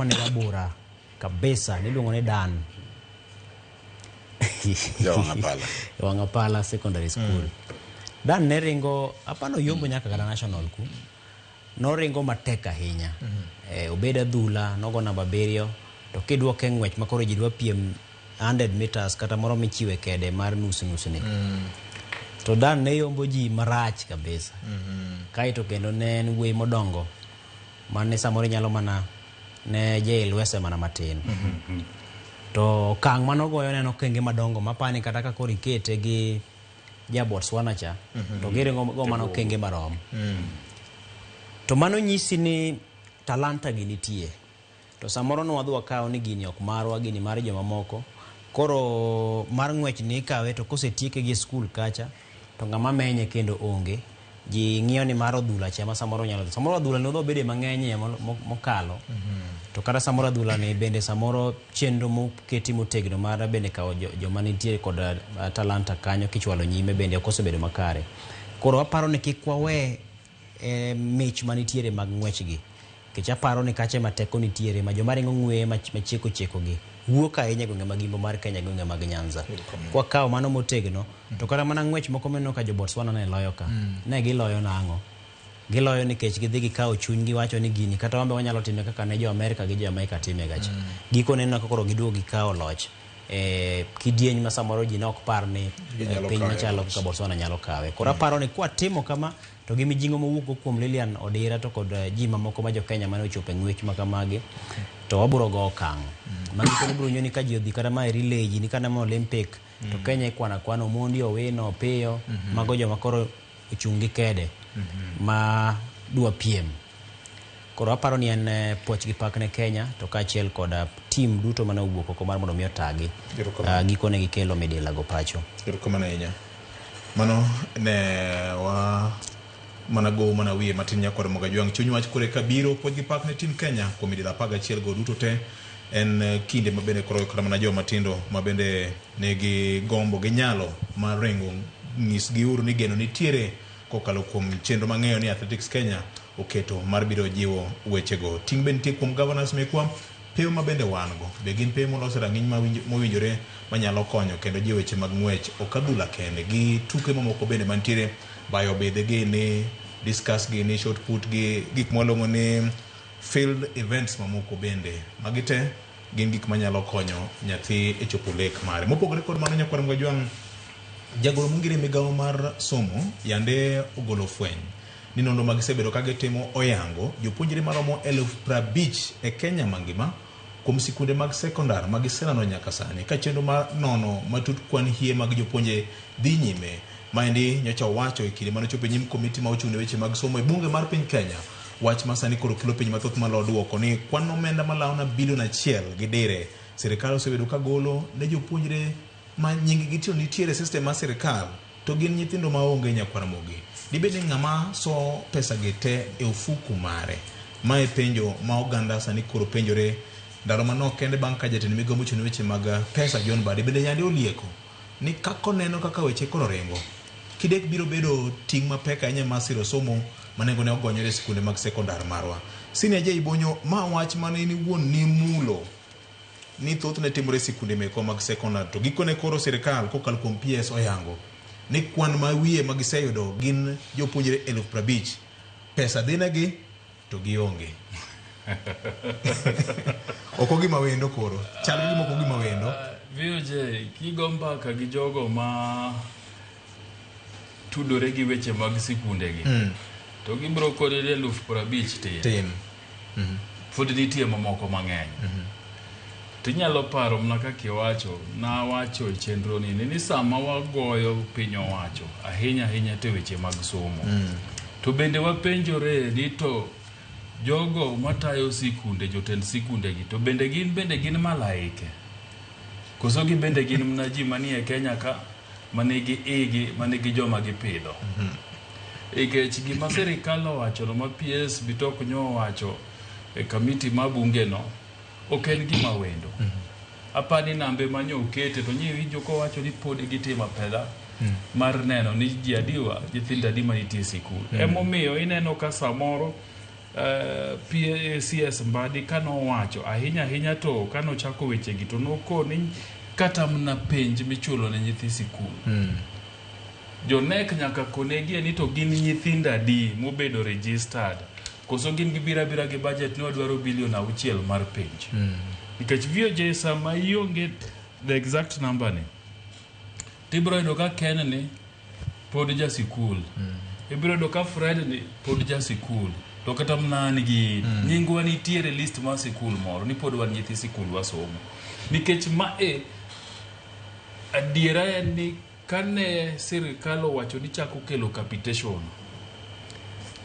mane rabora kabisa niluongo ni Dan. Jawang' Apala. Wang' Apala Secondary School. Dan ne ringo apano yombo nyaka kata national ku. Noringo matek ahinya. Obed adhula, nogo namba 7, to kidwoke ng'wech ma koro ji dwa piem 100 meters kata moro michiwe kede mar nus nus ni. To Dan ne yombo ji marach kabisa. Kaeto kendo ne en wuoyi modongo mane samoro inyalo mana ne jail wese mana matin. To okang' manogoyo ne en okenge madongo mapani kata ka koro ikete gi ja Botswana cha, to giringo go mana okenge marom. To mano nyisi ni talanta gi nitie. To samoro ne wadhi wakaw ni gini ok marwa, gini mar jomamoko. Koro mar ng'wech ni ikawe to kosetieke gi skul kacha, to ng'ama menye kendo onge. Ji ng'iyo ni mar odhula cha ma samoro nyalo dhi. Samoro adhula ni odhi bede mang'eny e mokalo. To kata samoro adhula ni bende samoro chenro moketi motegno mar bende kawo joma nitie kod talanta kanyo kichwalo nyime bende ok osebedo makare. Koro aparo ni kik wawe mich manitiere mag ng'wech gi. Nikech aparo ni kacha ema teko nitiere ma joma ringo ng'weye machieko chieko gi wuok ahinya e gwenge mag Imbo mar Kenya gi gwenge mag Nyanza. Kwakawo mano motegno, to kata mana ng'wech moko mineno ka jo Botswana ne loyo ka, ne giloyo nang'o? Giloyo nikech gidhi gikawo chuny giwacho ni gini kata wan be wanyalo time kaka ne jo Amerika gi jo Jamaica time gacha. Gikone ineno ka koro giduogo gikawo loch. Kidieny ma samoro ji ne ok par ni Ginyalo piny kawe machalo loch. kaka Botswana nyalo kawe. Koro aparo ni kwatimo kama to gi mijing'o mowuok go kuom Lilian Odira to kod ji mamoko ma jo Kenya mane ochopo e ng'wech ma kamagi, to wabiro go okang'. Ma gikone biro nyiso ni ka ji odhi kata ma e relay, ji ni kata ma Olympic, to Kenya ikwano akwana Omondi, Owino, Opiyo, mago joma koro ochung' gi kede ma dwa piem. Koro aparo ni en puoch gi pak ne Kenya to kaachiel kod team duto mane owuok oko mar mondo mi otagi. Gikone gikelo midila go pacho. Erokamano ahinya. Mano ne wa mana go mana wiye matin nyakwar Mogajwang'. Chuny wach kore ka biro puoch gi pak ne team Kenya kuom midila 11 go duto te. En kinde ma bende koro kata mana joma tindo ma bende nigi gombo gi nyalo mar ringo nyisgi uru ni geno nitiere kokalo kuom chenro mang'eyo ni Athletics Kenya oketo mar biro jiwo wechego. Ting' be nitie kuom governors mekwa, pewe ma bende wan go. Be gin pewe molos e rang'iny mowinjore manyalo konyo kendo jiwo weche mag ng'wech ok adhula kende gi tuke mamoko bende mantiere, bayo bidhi gi ni, discus gi ni, shot put gi, gik mwaluongo ni field events mamoko bende. Magi te gin gik manyalo konyo nyathi e chopo lek mare. Mopogore kod mano nyakwar Mgajwang', jagoro mongire migawo mar somo yande ogolo fweny ni nonro ma gisebedo ka gitimo oyango jopuonjre maromo 50,000 e Kenya mangima kuom sikunde mag sekondar ma giseneno nyaka sani ka chenro mar nono matut kwan hie mag jopuonje dhi nyime. Maendi nyocha owacho e kinde mane ochopo e nyim komiti ma ochung' ne weche mag somo e bunge mar piny Kenya. Wach ma sani koro kelo penjo mathoth malo duoko ni kwan omenda malawo na bilion 1 gi dire sirikal osebedo ka golo ne jopuonjre ma nying gi to nitiere e system mar sirikal to gin nyithindo ma onge nyakwar Ramogi. Dibed ni ng'ama so pesa gi te e ofuku mare? Mae penjo ma oganda sani koro penjore ndalo manok kende bang' ka jatend migawo mochung' ne weche mag pesa John Mbadi bende yande olieko ni kaka oneno kaka weche koro ringo, kidek biro bedo ting' mapek ahinya mar siro somo ma nengone ogonyore e sikunde mag sekondar marwa. Senior J Bonyo, ma wach mane in iwuon nimulo ni thothne timore e sikunde mekwa mag sekondar to gikone koro sirikal kokalo kuom PS oyango ni kwan ma wiye ma giseyudo gin jopuonjre 50,000. Pesa dhi negi to gionge. Ok ogima wendo koro. Chal gi gima ok ogima wendo. VOJ, kigo mbaka gi jogo ma tudore gi weche mag sikundegi, to gibiro koni ni 50,000 tin. Tin. Pod nitie mamoko mang'eny. To inyalo paro mana kaka iwacho, nawacho e chenro ni ni sama wagoyo piny owacho, ahinya ahinya to e weche mag somo. To bende wapenjore ni to jogo matayo sikunde, jotend sikundegi, to bende gin bende gin malaike? Koso gin bende gin mana ji manie Kenya ka, manigi igi, manigi joma gipidho. Nikech gima sirikal owacho no ma PS Bitok nyo owacho e kamiti ma bunge no, ok en gima wendo. Apani nambe manyo okete to nyiwinjo kowacho ni pod gitimo apedha mar neno ni ji adiwa, nyithindo adi manitie e sikul. Emomiyo ineno ka samoro PACS Mbadi kanowacho ahinya ahinya to kanochako wechegi to nokoni kata mana penj michulo ne nyithi sikul jonek nyaka konegie ni to gin nyithindo adi mobedo registered koso gin gibiro abira gi budget ni wadwaro bilion 6 mar penj nikech VOJ sama ionge the exact number ni tibiro yudo ka Ken ni pod ja sikul ibiro yudo ka Fred ni pod ja sikul to kata mana an gi nyingwa nitiere list mar sikul moro ni pod wan nyithi sikul wasomo nikech mae adiera en ni kane sirikal owacho ni chako kelo capitation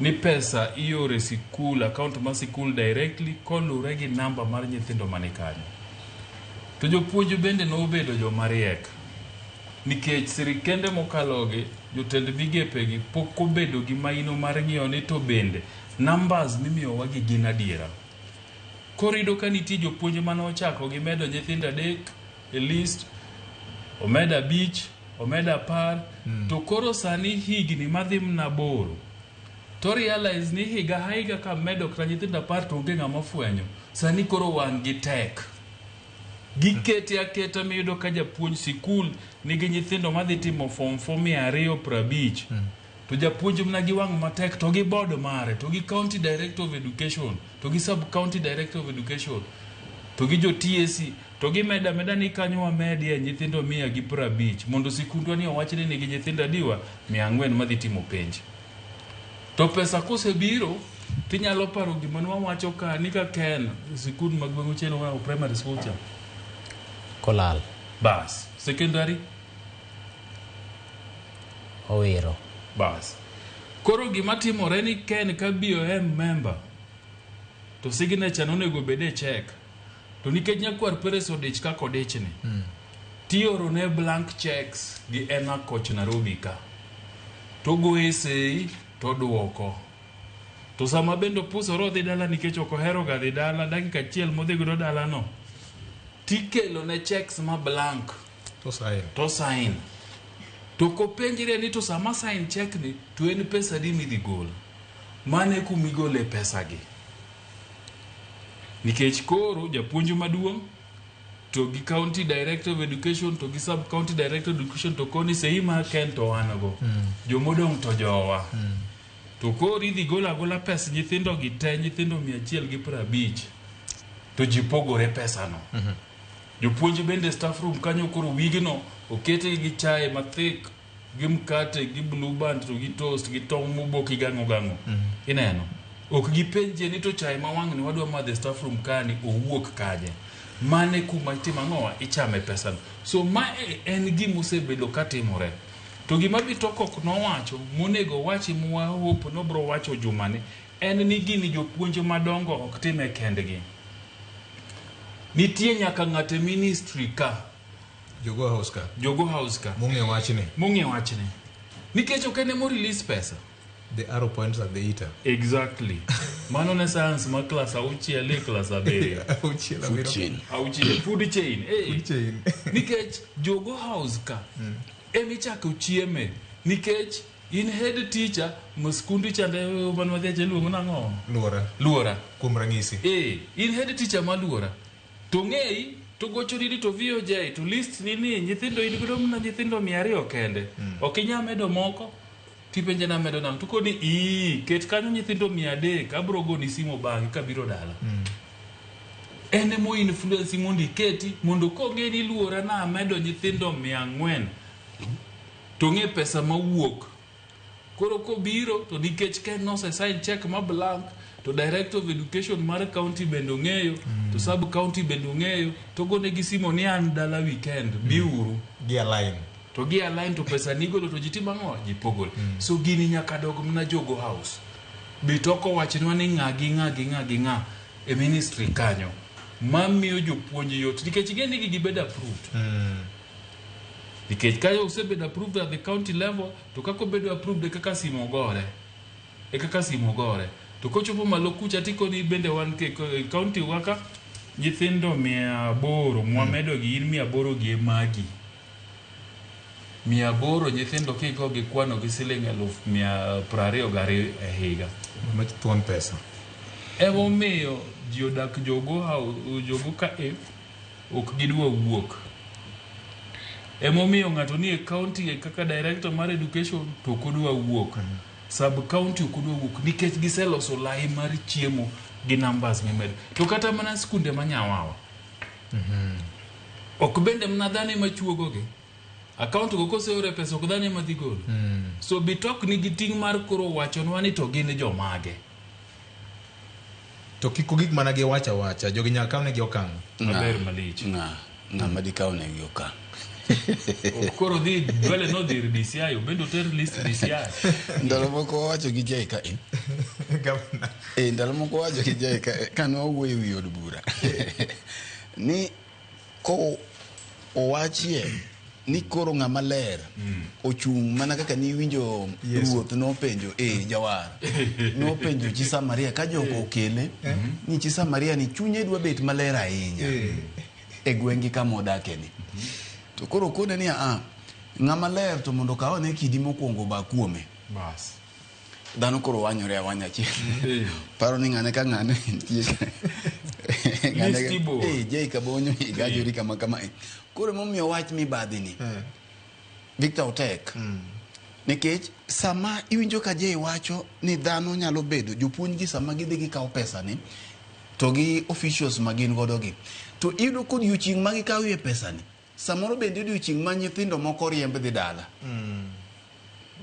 ni pesa ioro e sikul account mar sikul directly kolure gi namba mar nyithindo mani kanyo to jopuonj bende nobedo joma riek nikech sirikende mokalogi jotend migepegi pok obedo gi maino mar ng'iyo ni to bende numbers mimiyowa gi gin adiera koro iyudo ka nitie jopuonj mane ochako gi medo nyithindo 3 e list omedo 5 omedo 10 to koro sani higni madhi mana 8 to realize ni higa ka higa kamedo kata nyithindo 10 to onge ng'ama ofwenyo sani koro wang' gi tek gikete aketa miyudo ka japuonj sikul nigi nyithindo madhi timo form 4 250 to japuonj mana gi wang' matek to gi board mare to gi county director of education to gi sub county director of education to gi jo TSC to gimeda ameda ni kanyo wamedie nyithindo 150 mondo sikundwa ni owach ni nigi nyithindo adiwa 400 madhi timo penj to pesa kosebiro tinyalo paro gima ne wawacho ka ni ka Ken sikul mag gweng'u chien wa primary school cha Kolal bas secondary Owiro bas koro gima timore ni Ken ka BOM member to signature nonego bed e check to nikech nyakwar Peres odich kaka odichni tioro ne blank checks gi Ena Koch Nairobi ka to goye sei to duoko to sama bende opusore odhi dala nikech ok ohero ga dhi dala dakika achiel modhi godo dalano tikelo ne checks ma blank To sign. To sign to kopenjre ni to sama sign check ni to en pesa adi midhi gol mane kumigole pesa gi nikech koro japuonj maduong' to gi county director of education to gi sub county director of education to koni sei mar Ken to wan go jomodong' to jowa to koro idhi golo agola pes nyithindo gi te nyithindo 150 to ji pogore pesano jopuonj bende staff room kanyo koro wigno oketgi gi chae mathik gi mkate gi blue band to gi toast gi tong' moboki gang'o gang'o ineno ok gipenjie ni to chae ma wang'ni wadwa madho e staff room kani owuok kanye mane kuma itimo ang'owa ichame pesano so mae en gima osebedo katimore to gima Bitokok nowacho monego wachi mwahope nobro wacho jumani en ni gini jopuonj madongo ok time kendgi nitie nyaka ng'ato e ministry ka Jogo House ka. Jogo House ka Mong'e wachni. mong'e wachni nikech ok en emo release pesa The arrow points at the eater. Exactly mano ne science ma klas 6 e klas 7 6 7. Chain. 6 food chain eh. Food chain. Nikech Jogo House ka emichako chieme nikech in head teacher ma skundu chande man wadhi iluongo nang'o Luora. Luora Kuom ranyisi. In head teacher ma Luora to ng'eyi to gochoni ni to VOJ to list ni ni nyithindo in godo mana nyithindo 200 kende ok inyal medo moko tipenje namedo nang'o to koni ii ket kanyo nyithindo 300 abro goni simu bang'e kabiro dala en emo influence mondo iketi mondo kong'e ni Luora na amedo nyithindo 400 to ng'e pesa mawuok koro kobiro to nikech Ken nose sign check ma blank to director of education mar county bende ong'eyo to sub county bende ong'eyo to gonegi simo ni an dala weekend biuru Gi align. To gi align to pesa nigolo to ji timo ang'o ji pogore so gini nyaka dog mana Jogo House Bitoko wachnwa ni ng'a gi ng'a gi ng'a gi ng'a e ministry kanyo mamiyo jopuonj yot nikech ing'e ni gigi bedo approved nikech ka osebedo approved at the county level to kaka obedo approved e kaka simo gore e kaka simo gore to kochopo malo kucha tikoni bende wan ke e county wa ka nyithindo 800 mwamedo gi in 800 gi e magi 800 nyithindo kigo gi kwano gi siling 20,022 e higa Mach thuon pesa. Emomiyo ji odak jogo jogo ka e ok gidwa wuok. Emomiyo ng'ato ni e county kaka director mar education to ok odwa wuok. Sub county ok odwa wuok nikech giseloso lai mar chiemo gi numbers mimedo. To kata mana skunde ma Nyawawa. Ok bende mana dhano ema chuogogi. Account go koseore pesa ok dhano ema dhi golo. So Bitok nigi ting' mar koro wachonwa ni to gin jomage. To kik ogik mana gi wacha wacha, jogi nyaka kawnegi okang'. Maber malich. Ng'a dikaw negi okang'? Ok koro dhi dwele nodhi ir DCI, obende oter list DCI. Ndalo moko wawacho gi Jay ka Gavana. Ndalo moko wawacho gi Jay ka kane wawuoyo e wi od bura ni ko owachie ni koro ng'ama ler ochung' mana kaka niwinjo ruoth nopenjo jawar nopenjo chi Samaria ka joko okele ni chi Samaria ni chunye dwa bet maler ahinya e gweng'gi kama odake ni. To koro kone ni ng'ama ler to mondo okaw ane kidi mokwongo ba kuome. Bas. Dhano koro wanyore awanya achiel. Paro ni ng'ane ka ng'ane nitie. List bor. Jay Kabonyo igajori kama kama. Koro momiyo wach mibadhi ni. Victor Otek. Nikech sama iwinjo ka Jay wacho ni dhano nyalo bedo jopuonj gi sama gidhi gikawo pesa ni to gi officials ma gin godo gi. To iyudo ka odiochieng' ma gikawie pesa ni samoro bende odiochieng' ma nyithindo moko riemb dhi dala.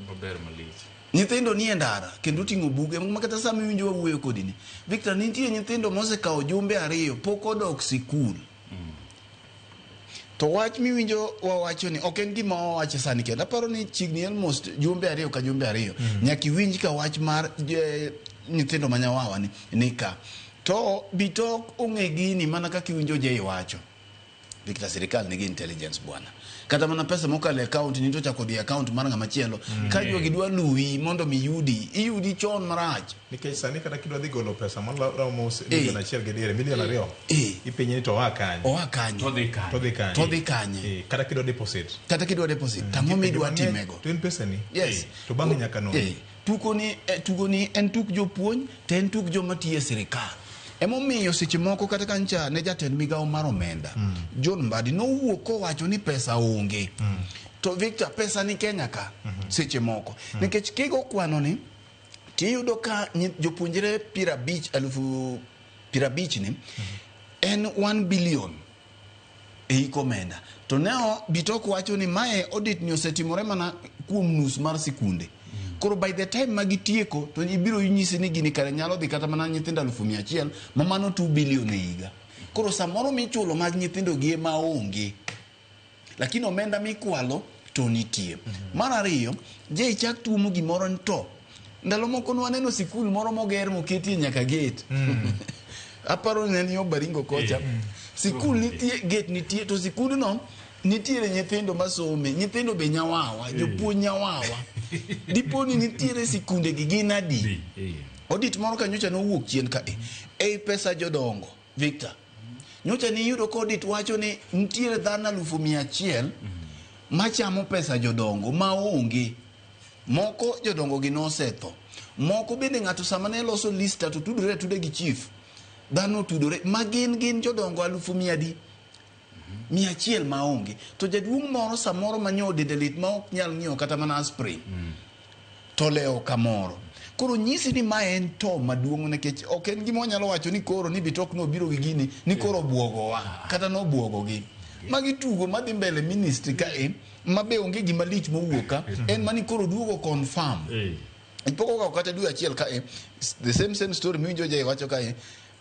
Maber malich. Nyithindo nie ndara kendo oting'o buge ma kata sama iwinjo wawuoyo kodi ni. Victor, nitie nyithindo mosekawo jumbe 2 pok odok sikul. To wach miwinjo wawacho ni ok en gima wawacho sani kendo. Aparo ni chiegni almost jumbe 2 ka jumbe 2 nyaka iwinj ka wach mar nyithindo ma Nyawawa ni ka. To Bitok ong'e gini mana kaka iwinjo Jay wacho. Victor, sirikal nigi intelligence bwana. Kata mana pesa mokalo e account ni to chako dhi account mar ng'ama chielo. Ka jogi dwa luwi mondo mi yudi, iyudi chon marach. Nikech sani kata kidwa dhi golo pesa maromo milion 1.5, milion 2, ipenje ni to oa kanye. Oa kanye. To dhi kanye. To dhi kanye. To dhi kanye. Kata kidwa deposit. Kata kidwa deposit. Tang'o midwa timego. To en pesa ni. Yes. To bang'e nyaka noni. Tugoni en tuk jopuonj, to en tuk joma tiyo e sirikal. Emomiyo seche moko kata ka ncha ne jatend migawo mar omenda, John Mbadi nowuok kowacho ni pesa onge. To Victor, pesa ni Kenya ka seche moko. Nikech kigo kwano ni tiyudo ka jopuonjre 50,000 ni en 1 billion e hik omenda. To ne Bitok wacho ni mae audit ni osetimore mana kuom nus mar sikunde. Koro by the time magitieko to ibiro nyisi ni gini kare nyalo dhi kata mana nyithindo 100,000 ma mano 2 billion e higa. Koro samoro michulo mag nyithindo gi ema onge. Lakini omenda mikwalo to nitie. Mar ariyo, je ichak tuomo gimoro ni to ndalo moko nwaneno sikul moro moger moketie nyaka gate. Aparo ni en yo Baringo kocha. Sikul nitie, gate nitie, to sikundno nitiere nyithindo masome, nyithindo be nyawawa, jopuonj nyawawa. Dipo ni nitiere sikunde gi gin adi? Audit moro ka nyocha nowuok chien ka ei pesa jodongo, Victor. Nyocha niyudo ka audit wacho ni nitiere dhano 100,000 machamo pesa jodongo maonge. Moko jodongo gi nosetho. Moko bende ng'ato sama ne loso list to tudore atuda gi chief. Dhano otudore ma gin jodongo 100,000 100 maonge. To jaduong' moro samoro manyo dende lit ma ok nyal ng'iewo kata mana aspirin. To lewo kamoro. Koro nyisi ni mae en to maduong' nikech ok en gima wanyalo wacho ni koro ni Bitok nobiro gi gini ni koro obwogowa kata nobwogogi. Magi tugo madhi mbele ministry ka ma be onge gima lich mowuok ka en mani koro duogo confirm. Pok okawo kata dwe achiel ka the same story miwinjo Jay wacho ka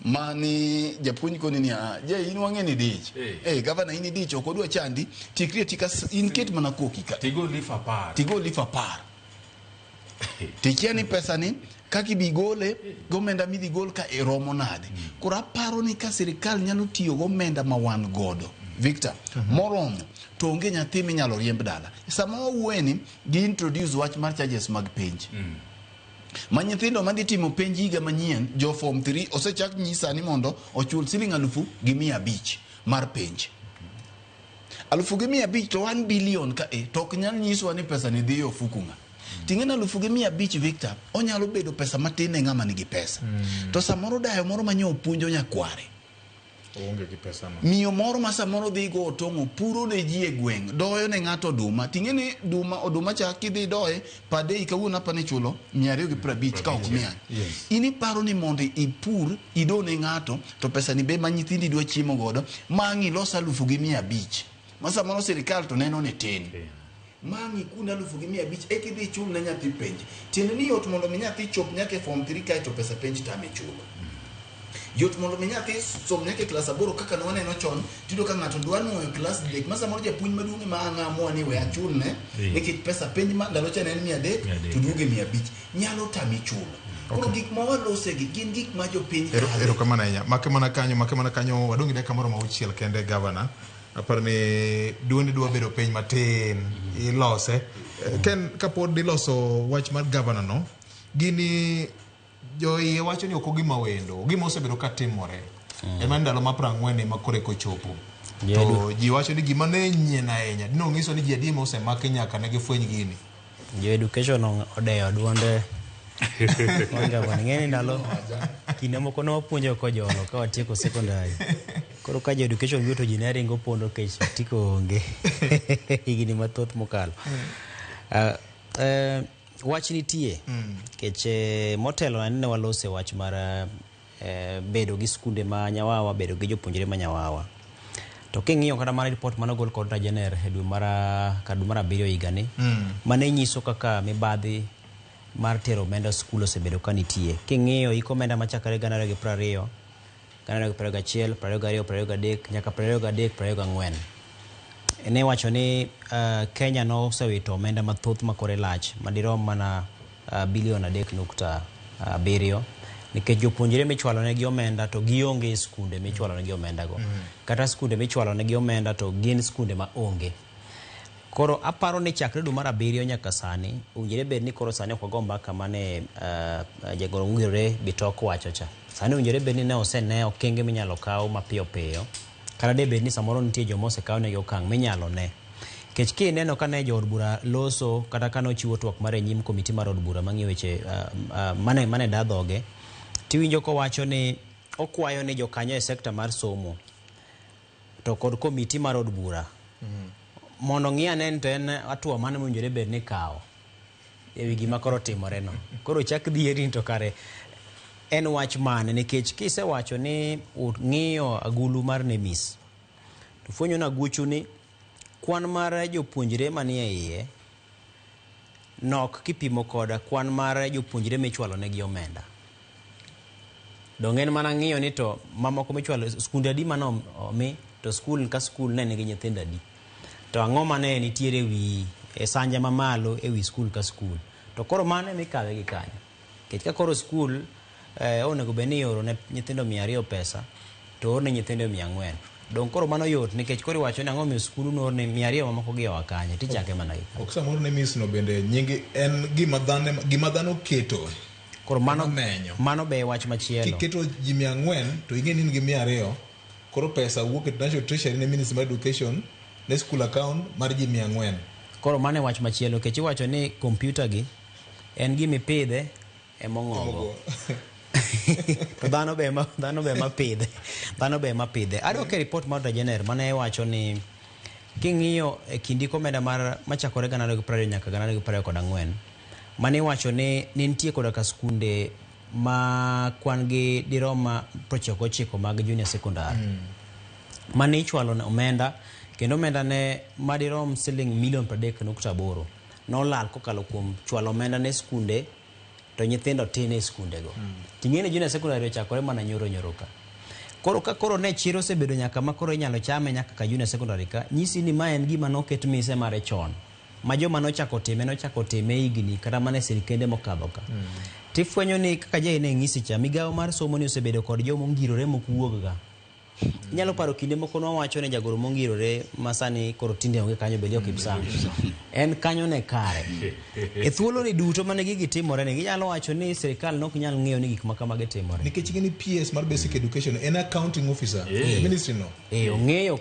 mani japuonj koni ni Jay in wang'e ni dich. Gavana in idich ok odwa chandi tikri atika in ket mana koki ka. Tigo lif 10. Tigo lif 10. Tikia ni pesa ni kaka ibi gole gomenda midhi gol ka e romo nade. Koro aparo ni ka sirikal nyalo tiyo gomenda ma wan godo Victor moromo to onge nyathi minyalo riemb dala. Sama wawuoye ni gi introduce wach mar charges mag penj. Ma nyithindo madhi timo penj higa manyien jo form 3 osechak nyisa ni mondo ochul siling 1,500 mar penj. 1,500 to 1 billion ka to ok nyal nyiswa ni pesa ni dhi e ofuku ng'a. Ting'e na 1,500 Victor, onyalo bedo pesa matin ne ng'ama nigi pesa. To samoro dayo moro manyo opuonjo nyakware. Oonge gi pesa no. Miyo moro ma samoro dhi go otong'o puro ne ji e gweng', doyo ne ng'ato oduma. Ting'e ni duma oduma cha kidhi doye per day kawuono apa ni chulo 250 ka ok 100. Yes. In iparo ni mondo ipur ido ne ng'ato to pesa ni be ma nyithindi dwa chiemo godo ma ang' ilos 1,500. Ma samoro sirikal to neno ni tin. Ma ang' ikun 1,500 eka idhi ichul ne nyathi penj. Tiende ni yot mondo mi nyathi chop nyaka e form 3 kaeto pesa penj tame chulo. Yot mondo mi nyathi som nyaka e klas 8 kaka ne waneno chon, tiyudo ka ng'ato dwa nuoyo klas 3 ma samoro japuonj maduong' ema ang' amua ni we achulne nikech pesa penj ma ndalo cha ne en 300 to duoge 500 nyalo tami chulo. Koro gik ma walosegi gin gik ma jopiny kale. Erokamano ahinya. Make mana kanyo, wadong' gi dakika moro 6 kende gavana. Aparo ni duondi dwa bedo piny matin, ilose. Ken, kapod iloso wach mar gavana no, gini joiye wacho ni ok ogima wendo, gima osebedo ka timore. En mana ndalo ma 40 ema koro eka ochopo. To ji wacho ni gima ne nyien ahinya, dine ong'iso ni ji adi ma osemaki nyaka ne gifweny gini. Jo education odeyo duonde gavana. Ing'e ni ndalo kinde moko ne wapuonjo kojolo ka watieko secondary. Koro ka jo education biro to ji ne ringo pondo nikech otiko onge. Higni mathoth mokalo. Wach nitie nikech motelo ne walose wach mar bedo gi skunde ma Nyawawa, bedo gi jopuonjre ma Nyawawa. To king'iyo kata mana report manogol kod Rajener e dwe mar 7 higani, mane nyiso kaka mibadhi mar tero omenda skul osebedo ka nitie. King'iyo hik omenda machakore 2020, 2021, 22, 23 nyaka 23, 24. Ne wacho ni Kenya nosewito omenda mathoth makore lach madirom mana bilion 3.7 nikech jopuonjre michwalo negi omenda to gionge e skunde michwalo negi omenda go. Kata skunde michwalo negi omenda to gin skunde ma onge. Koro aparo ni chakre dwe mar 7 nyaka sani, owinjore bed ni koro sani ok wago mbaka mane jagoro mongirore Bitok wacho cha. Sani owinjore bed ni ne osene okenge minyalo kaw mapiyo piyo. Kata de bed ni samoro nitie joma osekaw negi okang' minyalo ne. Nikech kineno ka ne jood bura loso kata ka nochiwo twak mare e nyim komiti mar od bura mang'iyo weche mane da dhoge, tiwinjo kowacho ni okwayo ni jokanyo e sekta mar somo to kod komiti mar od bura mondo ng'i ane ni to en hatua mane mowinjore bed ni kawo ewi gima koro timore no. Koro chak dhieri to kare en wach mane, nikech kisewacho ni ung'iyo agulu mar NEMIS to fwenyo na guchu ni kwan mar jopuonjre manie iye nok kipimo koda kwan mar jopuonjre michwalo negi omenda. Dong' en mana ng'iyo ni to mamoko michwalo skunde adi mane omi to skul ka skul ne nigi nyithindo adi. To ang'o mane nitiere wi e sanja mamalo e wi skul ka skul. To koro mano ema ikawe gi kanyo. Nikech ka koro skul onego bed ni ioro ne nyithindo 200 pesa to oorne nyithindo 400. Dong' koro mano yot nikech koro iwacho ni ang'o miyo skul noorne 200 mamoko gi oa kanye tichake mana gi kanyo. Ok samoro ne miss no bende nying en gima dhano keto. Koro mano be wach machielo. Kiketo ji 400 to ing'e ni in gi 200, koro pesa wuok e National Treasury ne Ministry of Education ne school account mar ji 400. Koro mano e wach machielo nikech iwacho ni kompyuta gi en gima ipidhe emong'ogo. To dhano be ema pidhe. Dhano be ema pidhe. Adwa ke report mar Rajener mane wacho ni king'iyo e kind omenda mar machakore 2020 nyaka 2024 mane wacho ni nitie koda ka skunde ma kwan gi dirom 99 mag junior secondary. Mane ichwalo omenda kendo omenda ne madirom siling milion 30.8 nolal kokalo kuom chwalo omenda ne skunde to nyithindo tin e skundego. Ting'e ni junior secondary ochakore mana nyoro nyoro ka. Koro ka koro ne chiro osebedo nyaka ma koro inyalo chame nyaka ka junior secondary ka, nyisi ni ma en gima noket mise mare chon. Ma joma nochako time nochako time higni kata mana e sirkende mokadho ka. Tifwenyo ni kaka je ne ng'isi cha, migawo mar somo ni osebedo kod joma ongirore mok wuog ga. Inyalo paro kinde moko nwawacho ne jagoro mongirore ma sani koro tinde onge kanyo Belio Kipsang. En kanyo ne kare. E thuolo ni duto mane gigi timore ni ginyalo wacho ni sirkal nok nyal ng'eyo ni gik ma kamagi timore. Nikech gini PS mar Basic Education en accounting officer ministry no. Ong'eyo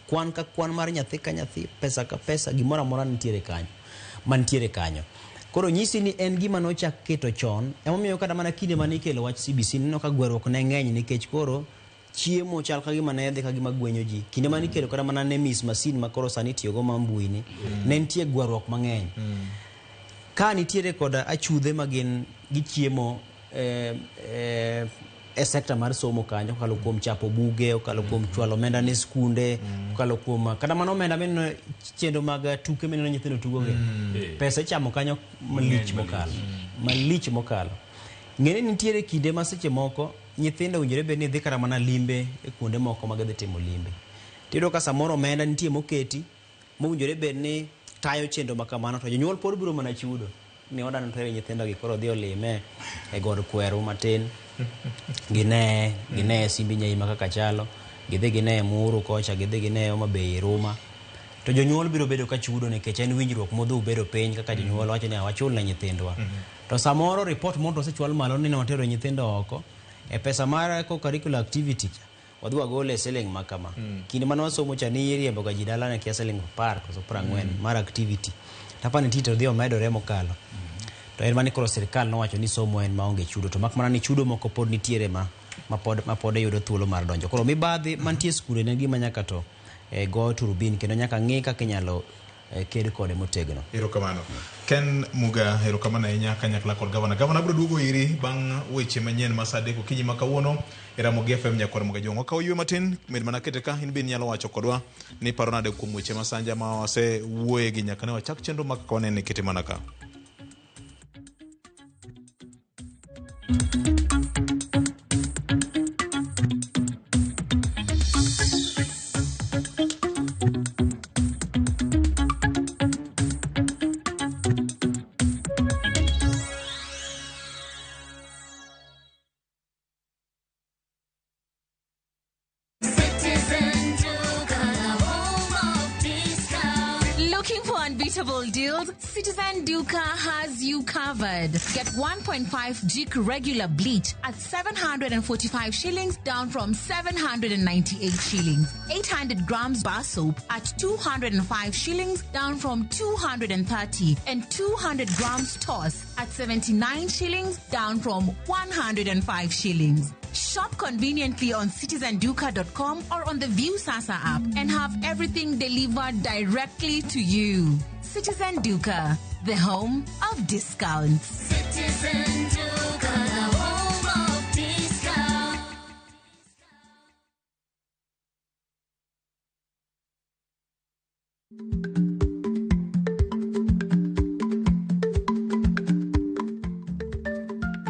kwan ka kwan mar nyathi ka nyathi, pesa ka pesa, gimoro amora nitiere kanyo. Mantiere kanyo. Koro nyisi ni en gima nochak keto chon, emomiyo kata mana kinde mane ikelo wach CBC neno ka gweruok ne ng'eny nikech koro chiemo chal ka gima ne dhi ka gima gwenyo ji. Kinde mane ikelo kata mana NEMIS masin ma koro sani itiyogo ma mbui ni, ne nitie gweruok mang'eny. Ka nitiere koda achudhe ma gin gichiemo e sekta mar somo kanyo kokalo kuom chapo buge, kokalo kuom chwalo omenda ne skunde, kokalo kuom kata mana omenda mineno chenro mag tuke mineno nyithindo tugogi. Pesa ichamo kanyo malich mokalo. Malich mokalo. Ng'e ni nitiere kinde ma seche moko nyithindo owinjore bed ni dhi kata mana limbe e kuonde moko ma gidhi timo limbe. Tiyudo ka samoro omenda nitie moketi mowinjore bed ni tayo chenro ma kamano to jonyuol pod biro mana chudo ni oda notere nyithindo gi koro dhi olime e god kweru matin gine Simbi Nyaima kaka chalo, gidhi gine Muru kocha, gidhi gine Homa Bay Ruma. To jonyuol biro bedo ka chudo nikech en winjruok modhi ubedo piny kaka jonyuol wacho ni wachul ne nyithindwa. To samoro report moro osechwal malo ni ne watero nyithindo oko e pesa mar co-curricular activity cha wadhi wagole siling ma kama. Kinde mane wasomo cha ni iriembo ga ji dala ne kia siling 10 koso 40 mar activity. Tapani tinde odhi omedore mokalo. To en mani koro sirikal nowacho ni somo en maonge chudo to mak mana ni chudo moko pod nitiere ma pod yudo thuolo mar donjo. Koro mibadhi mantie e skunde en gima nyaka to go turubin kendo nyaka ng'i kaka inyalo ked kode motegno. Erokamano. Ken Muga, erokamano ahinya kanyakla kod gavana. Gavana biro duogo iri bang' weche manyien ma saa 3 okinyi ma kawuono e Ramogi FM nyakwar Muga Jong. Wakaw ywe matin, med mana kete ka, in be inyalo wacho kodwa ni paro nade kuom weche masanja ma wasewuoye gi nyaka ne wachak chenro ma kaka wanene kete mana ka. Citizen Duka, the home of discount. Looking for unbeatable deals? Citizen Duka has you covered. Get 1.5 Jik regular bleach at 745 shillings down from 798 shillings. 800 grams bar soap at 205 shillings down from 230, and 200 grams toss at 79 shillings down from 105 shillings. Shop conveniently on citizenduka.com or on the Viusasa app and have everything delivered directly to you. Citizen Duka, the home of discounts. Citizen Duka, the home of discount.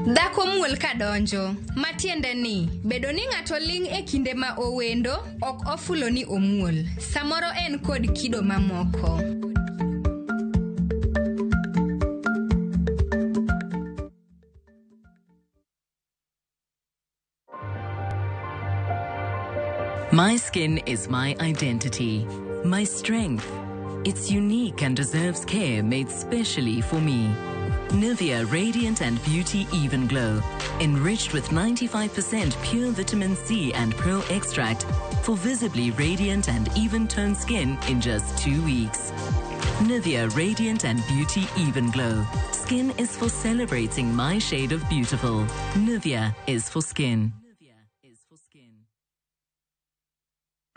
Dhako muol kadonjo, matiende ni bedo ni ng'ato ling' e kinde ma owendo ok ofulo ni omuol. Samoro en kod kido mamoko. My skin is my identity, my strength. It's unique and deserves care made specially for me. Nivea Radiant and Beauty Even Glow, enriched with 95% pure vitamin C and pearl extract for visibly radiant and even-toned skin in just 2 weeks. Nivea Radiant and Beauty Even Glow. Skin is for celebrating my shade of beautiful. Nivea is for skin.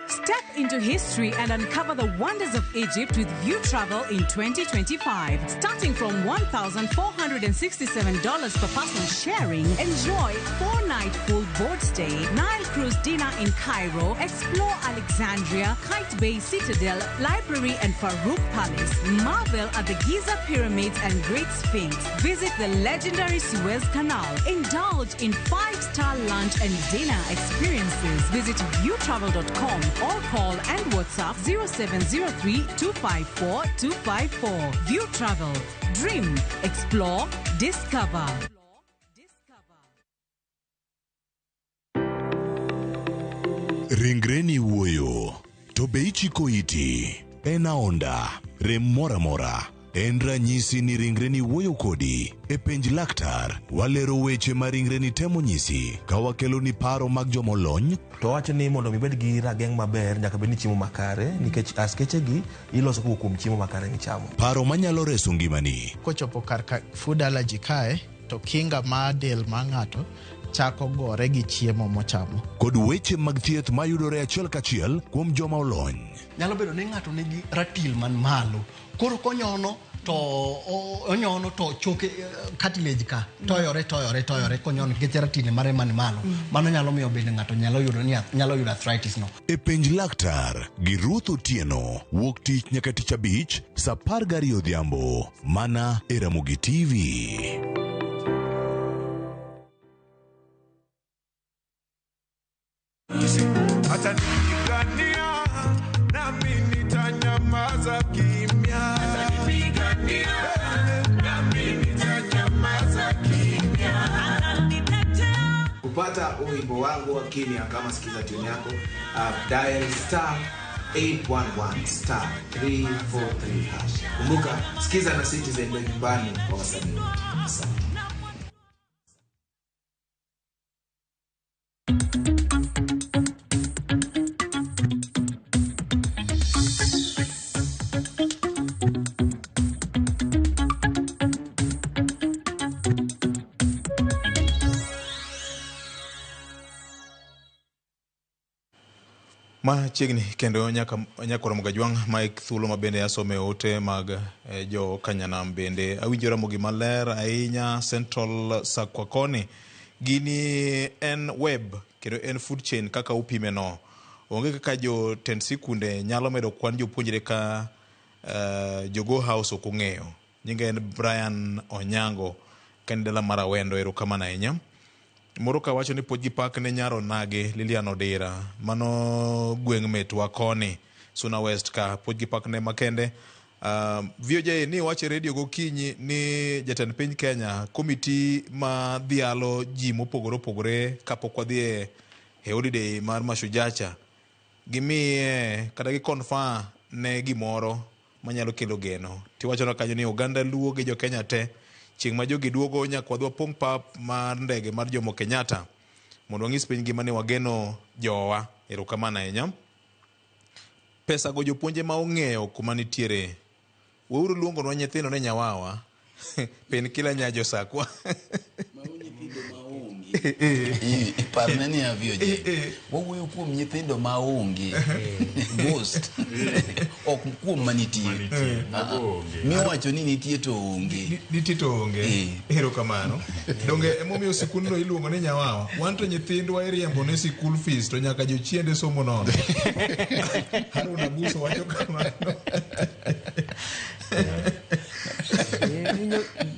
Step into history and uncover the wonders of Egypt with View Travel in 2025. Starting from $1,467 per person sharing, enjoy 4-night full board stay, Nile cruise dinner in Cairo, explore Alexandria, Qaitbay Citadel, Library and Farouk Palace, marvel at the Giza Pyramids and Great Sphinx, visit the legendary Suez Canal, indulge in 5-star lunch and dinner experiences. Visit viewtravel.com or call and WhatsApp 0703 254 254. View Travel. Dream, explore, discover. En ranyisi ni ringreni wuoyo kodi. E penj laktar, walero weche ma ringreni temo nyisi ka wakeloni paro mag jomolony. To wacho ni mondo mi ibed gi rageng' maber nyaka bed ni chiemo makare nikech askeche gi iloso kowuok kuom chiemo makare michamo. Paro manyalo reso ngimani. Kochopo kar ka food allergy kae to kinga mar del mar ng'ato chako gore gi chiemo mochamo. Kod weche mag thieth mayudore achiel kachiel kuom joma olony. Nyalo bedo ni ng'ato nigi ratil man malo. Koro konyono to onyono to choke cartilage ka toyore toyore toyore konyono nikech ratil mare man malo. Mano nyalo miyo bende ng'ato nyalo yudo ni nyalo yudo arthritis no. E penj laktar gi Ruth Otieno wuok tich nyaka tich abich saa 12 odhiambo mana e Ramogi TV. Atanipigania nami nitanyamaza kimya. Atanipigania nami nitanyamaza kimya. Kupata wimbo wangu wa kimya kama sikiza tune yako, dial star 811 star 343 hash. Kumbuka sikiza na Citizen ndio nyumbani kwa wasanii wote. Asante. Machiegni kendo nyaka nyakoro Mogajwang' Mike thuolo ma bende asome ote mag jo Kanyanam bende awinjo Ramogi maler ahinya Central Sakwa koni gini en web kendo en food chain kaka upime no onge kaka jotend sikunde nyalo medo kwan jopuonjre ka jogo house ok ong'eyo. Nyinga en Brian Onyango ka en dala mar Awendo, erokamano ahinya. Moro ka wacho ni puonj gi pak ne nyaro nage Lilian Odira mano gweng' metwa koni Suna West ka puonj gi pak ne makende. VOJ ni wacho e redio gokinyi ni jatend piny Kenya komiti ma dhialo ji mopogore opogore kapok wadhi e holiday mar Mashujaa cha gimiye kata gi confer ne gimoro manyalo kelo geno. Tiwacho kanyo ni oganda Luo gi jo Kenya te chieng' ma jogi duogo nyaka wadhi wapong' pap mar ndege mar Jomo Kenyatta mondo wang'is piny ngima ni wageno jowa. Erokamano ahinya. Pesa go jopuonje ma ong'eyo kuma nitiere. Weuru luongonwa nyithindo ni nyawawa. Pen kila nyajo sakwa. Parne ni avio je. Wawuoyo kuom nyithindo maonge. Ghost. Ok kuom manitie. Miwacho ni nitie to onge. Nitie to onge. Erokamano. Donge emomiyo sikundno iluongo ni nyawawa. Wan to nyithindwa iriembo ne sikul fees to nyaka jochiende somo nono. Haruna Abuso wacho kamano.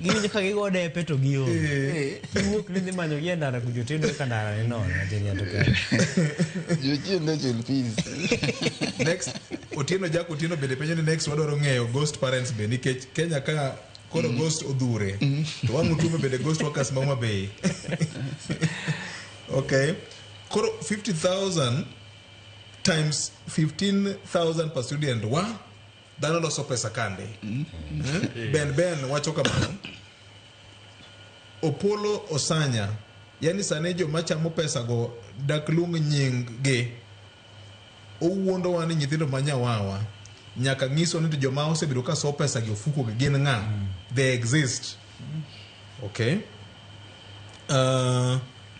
Giwinjo ka gigo depe to gionge. Giwuok ni dhi manyo gi e ndara kucho tiyudo ka ndara ni nono. Jochiende chul fees. Next, Otieno Jack Otieno bende penjo ni next wadwaro ng'eyo ghost parents be nikech Kenya ka koro ghost odhure. To wang' utume bende ghost workers ma Homa Bay. Okay. Koro 50,000 times 15,000 per student wa dhano loso pesa kande. Ben wacho kamano. Opolo Osanya, yani sani joma chamo pesa go dak luong nying gi. Owuondowa ni nyithindo ma nyawawa nyaka nyiso ni to joma osebedo ka somo pesa gi ofuko gi gin ng'a. They exist. Okay.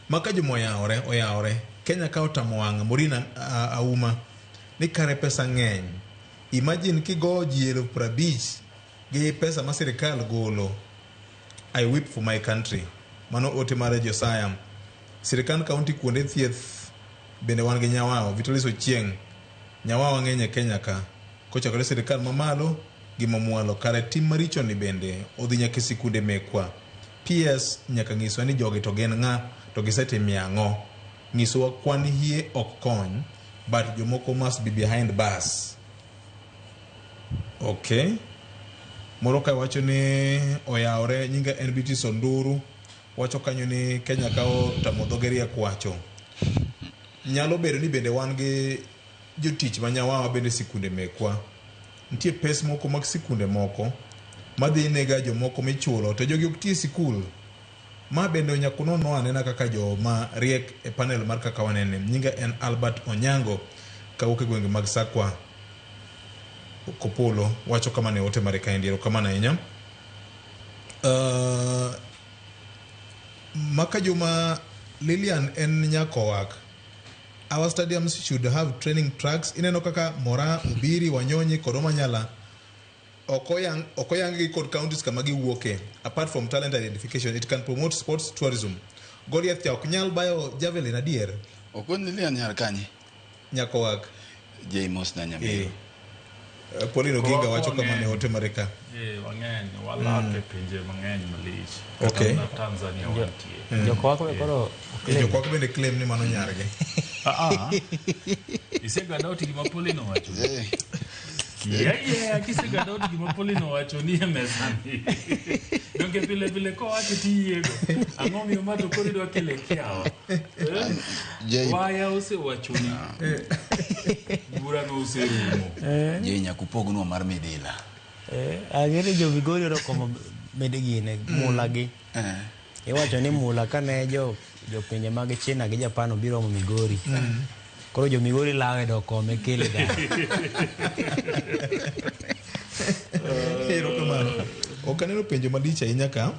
Maka joma oyawore Kenya ka otamo wang' Morina Auma ni kare pesa ng'eny. Imagine kigo ji 50,000 gi pesa ma sirikal golo. I weep for my country. Mano ote mare Josiah. Sirikal county kuonde thieth bende wan gi nyawawa. Vitalis Ochieng. Nyawawa ng'eny e Kenya ka. Kochakore sirikal mamalo gi mamwalo. Kare tim maricho ni bende odhi nyaka e sikunde mekwa. PS nyaka nyiswa ni jogi to gin ng'a to gisetimie ang'o. Nyisowa kwan hie ok kony, but jomoko must be behind bars. Okay. Moro ka wacho ni oyawore nyinga NBT Sonduru wacho kanyo ni Kenya ka otamo dhoge riek wacho. Nyalo bedo ni bende wan gi jotich ma nyawawa bende sikunde mekwa. Nitie pes moko mag sikunde moko Madhi nega jomoko michulo to jogi ok ti e sikul. Ma bende nyaka unon anena kaka joma riek e panel mar kaka wanene. Nyinga en Albert Onyango kawuok e gwenge mag Sakwa. Kopolo wacho kama ne ote mare kaendi. Erokamano ahinya. Maka Juma Lilian en nyakowak. Our stadiums should have training tracks. Ineno kaka Mora, Obiri, Wanyonyi kod Omanyala ok oyang gi kod counties kama giwuoke. Apart from talent identification, it can promote sports tourism. Goliath cha ok nyal bayo javelin adier. Okon Lilian nyar kanye? Nyakowak. James na Nyamiro. Pauline Oginga wacho kama ne ote mare ka. Wang'eny walak e pinje mang'eny malich. Okay. Kata Tanzania wantie. Jokowak be koro Jokowak bende claim ni mano nyargi. Isega doubt gima Pauline owacho. Yeah, kisega doubt gima Pauline owacho ni e mesa ni. Donge pile pile kowacho tiyiego. Ang'o miyo ma to koro idwa kele kiawa? Waya osewacho ni burano oserumo. Je, nyaka upognwa mar midila. Ang'e jo Migori orokomo med gine mula gi. Iwacho ni mula kane jo jopinje mag China gi Japan obiro omo Migori. Koro jo Migori lawe do kome kele da. Erokamano. Ok aneno penjo malich ahinya ka.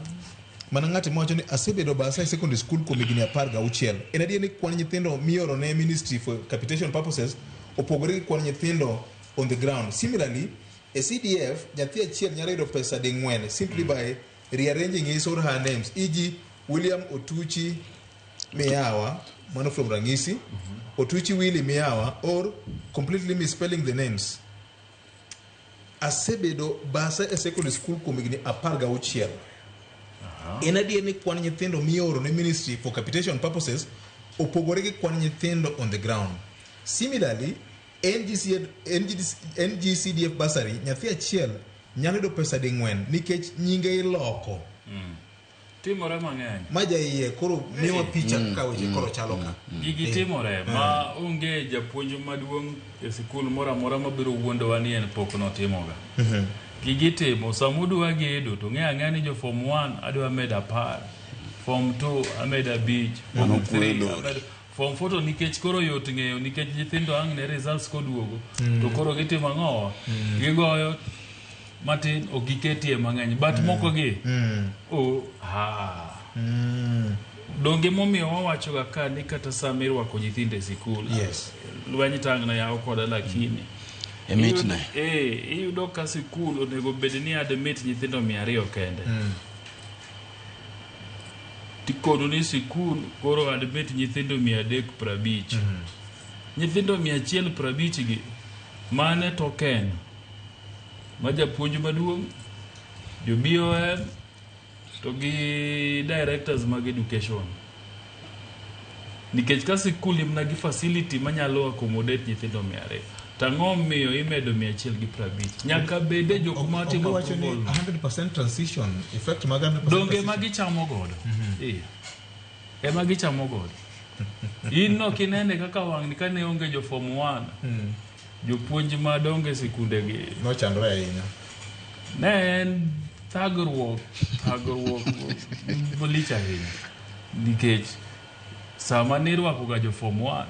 Mana ng'at mawacho ni asebedo basa e secondary school kuom higni 16. En adier ni kwan nyithindo mioro ne ministry for capitation purposes opogore gi kwan nyithindo on the ground. Similarly, e CDF nyathi achiel nyalo yudo pesa ding'wen simply by rearranging his or her names. E.g. William Otuchi Miyawa, mano from Rangisi, Otuchi Willy Miyawa, or completely misspelling the names. Asebedo basa e secondary school kuom higni 16. En adier ni kwan nyithindo mioro ne ministry for capitation purposes opogore gi kwan nyithindo on the ground. Similarly, NGCDF bursary nyathi achiel nyalo yudo pesa ding'wen nikech nyinge iloko. Timore mang'eny. Ma jaiye koro miwa picha kaka weche koro chalo ka. Gigi timore ma onge japuonj maduong' e sikul moro amora mabiro wuondowa ni en pok notimoga. Gigi timo sama udwa gedo to ng'e ang'eya ni jo form 1 adwa medo 10, form 2 amedo 5, form 3 form 4 to nikech koro yot ng'eyo nikech nyithindo ang' ne results koduogo to koro gitimo ang'owa gigoyo matin ok giketie mang'eny but moko gi Donge momiyo wawachoga ka ni kata sama irwako nyithindo e sikul lweny tang' na yaw koda lakini iyudo ka sikul onego bed ni admit nyithindo 200 kende. Tikonu ni sikul koro admit nyithindo 350. Nyithindo 150 gi mane token ma japuonj maduong', jo BOM to gi directors mag education. Nikech ka sikul imna gi facility manyalo accommodate nyithindo 200, to ang'o miyo imedo 150? Nyaka bede jok ma timo approval. 100% transition effect mag 100%. Donge ma gichamo godo. Ema gichamo godo. In no kinene kaka wang'ni kane onge jo form 1. Jopuonj madongo e sikunde gi nochandore ahinya. Ne en thagruok malich ahinya. Nikech sama nirwako ga jo form 1,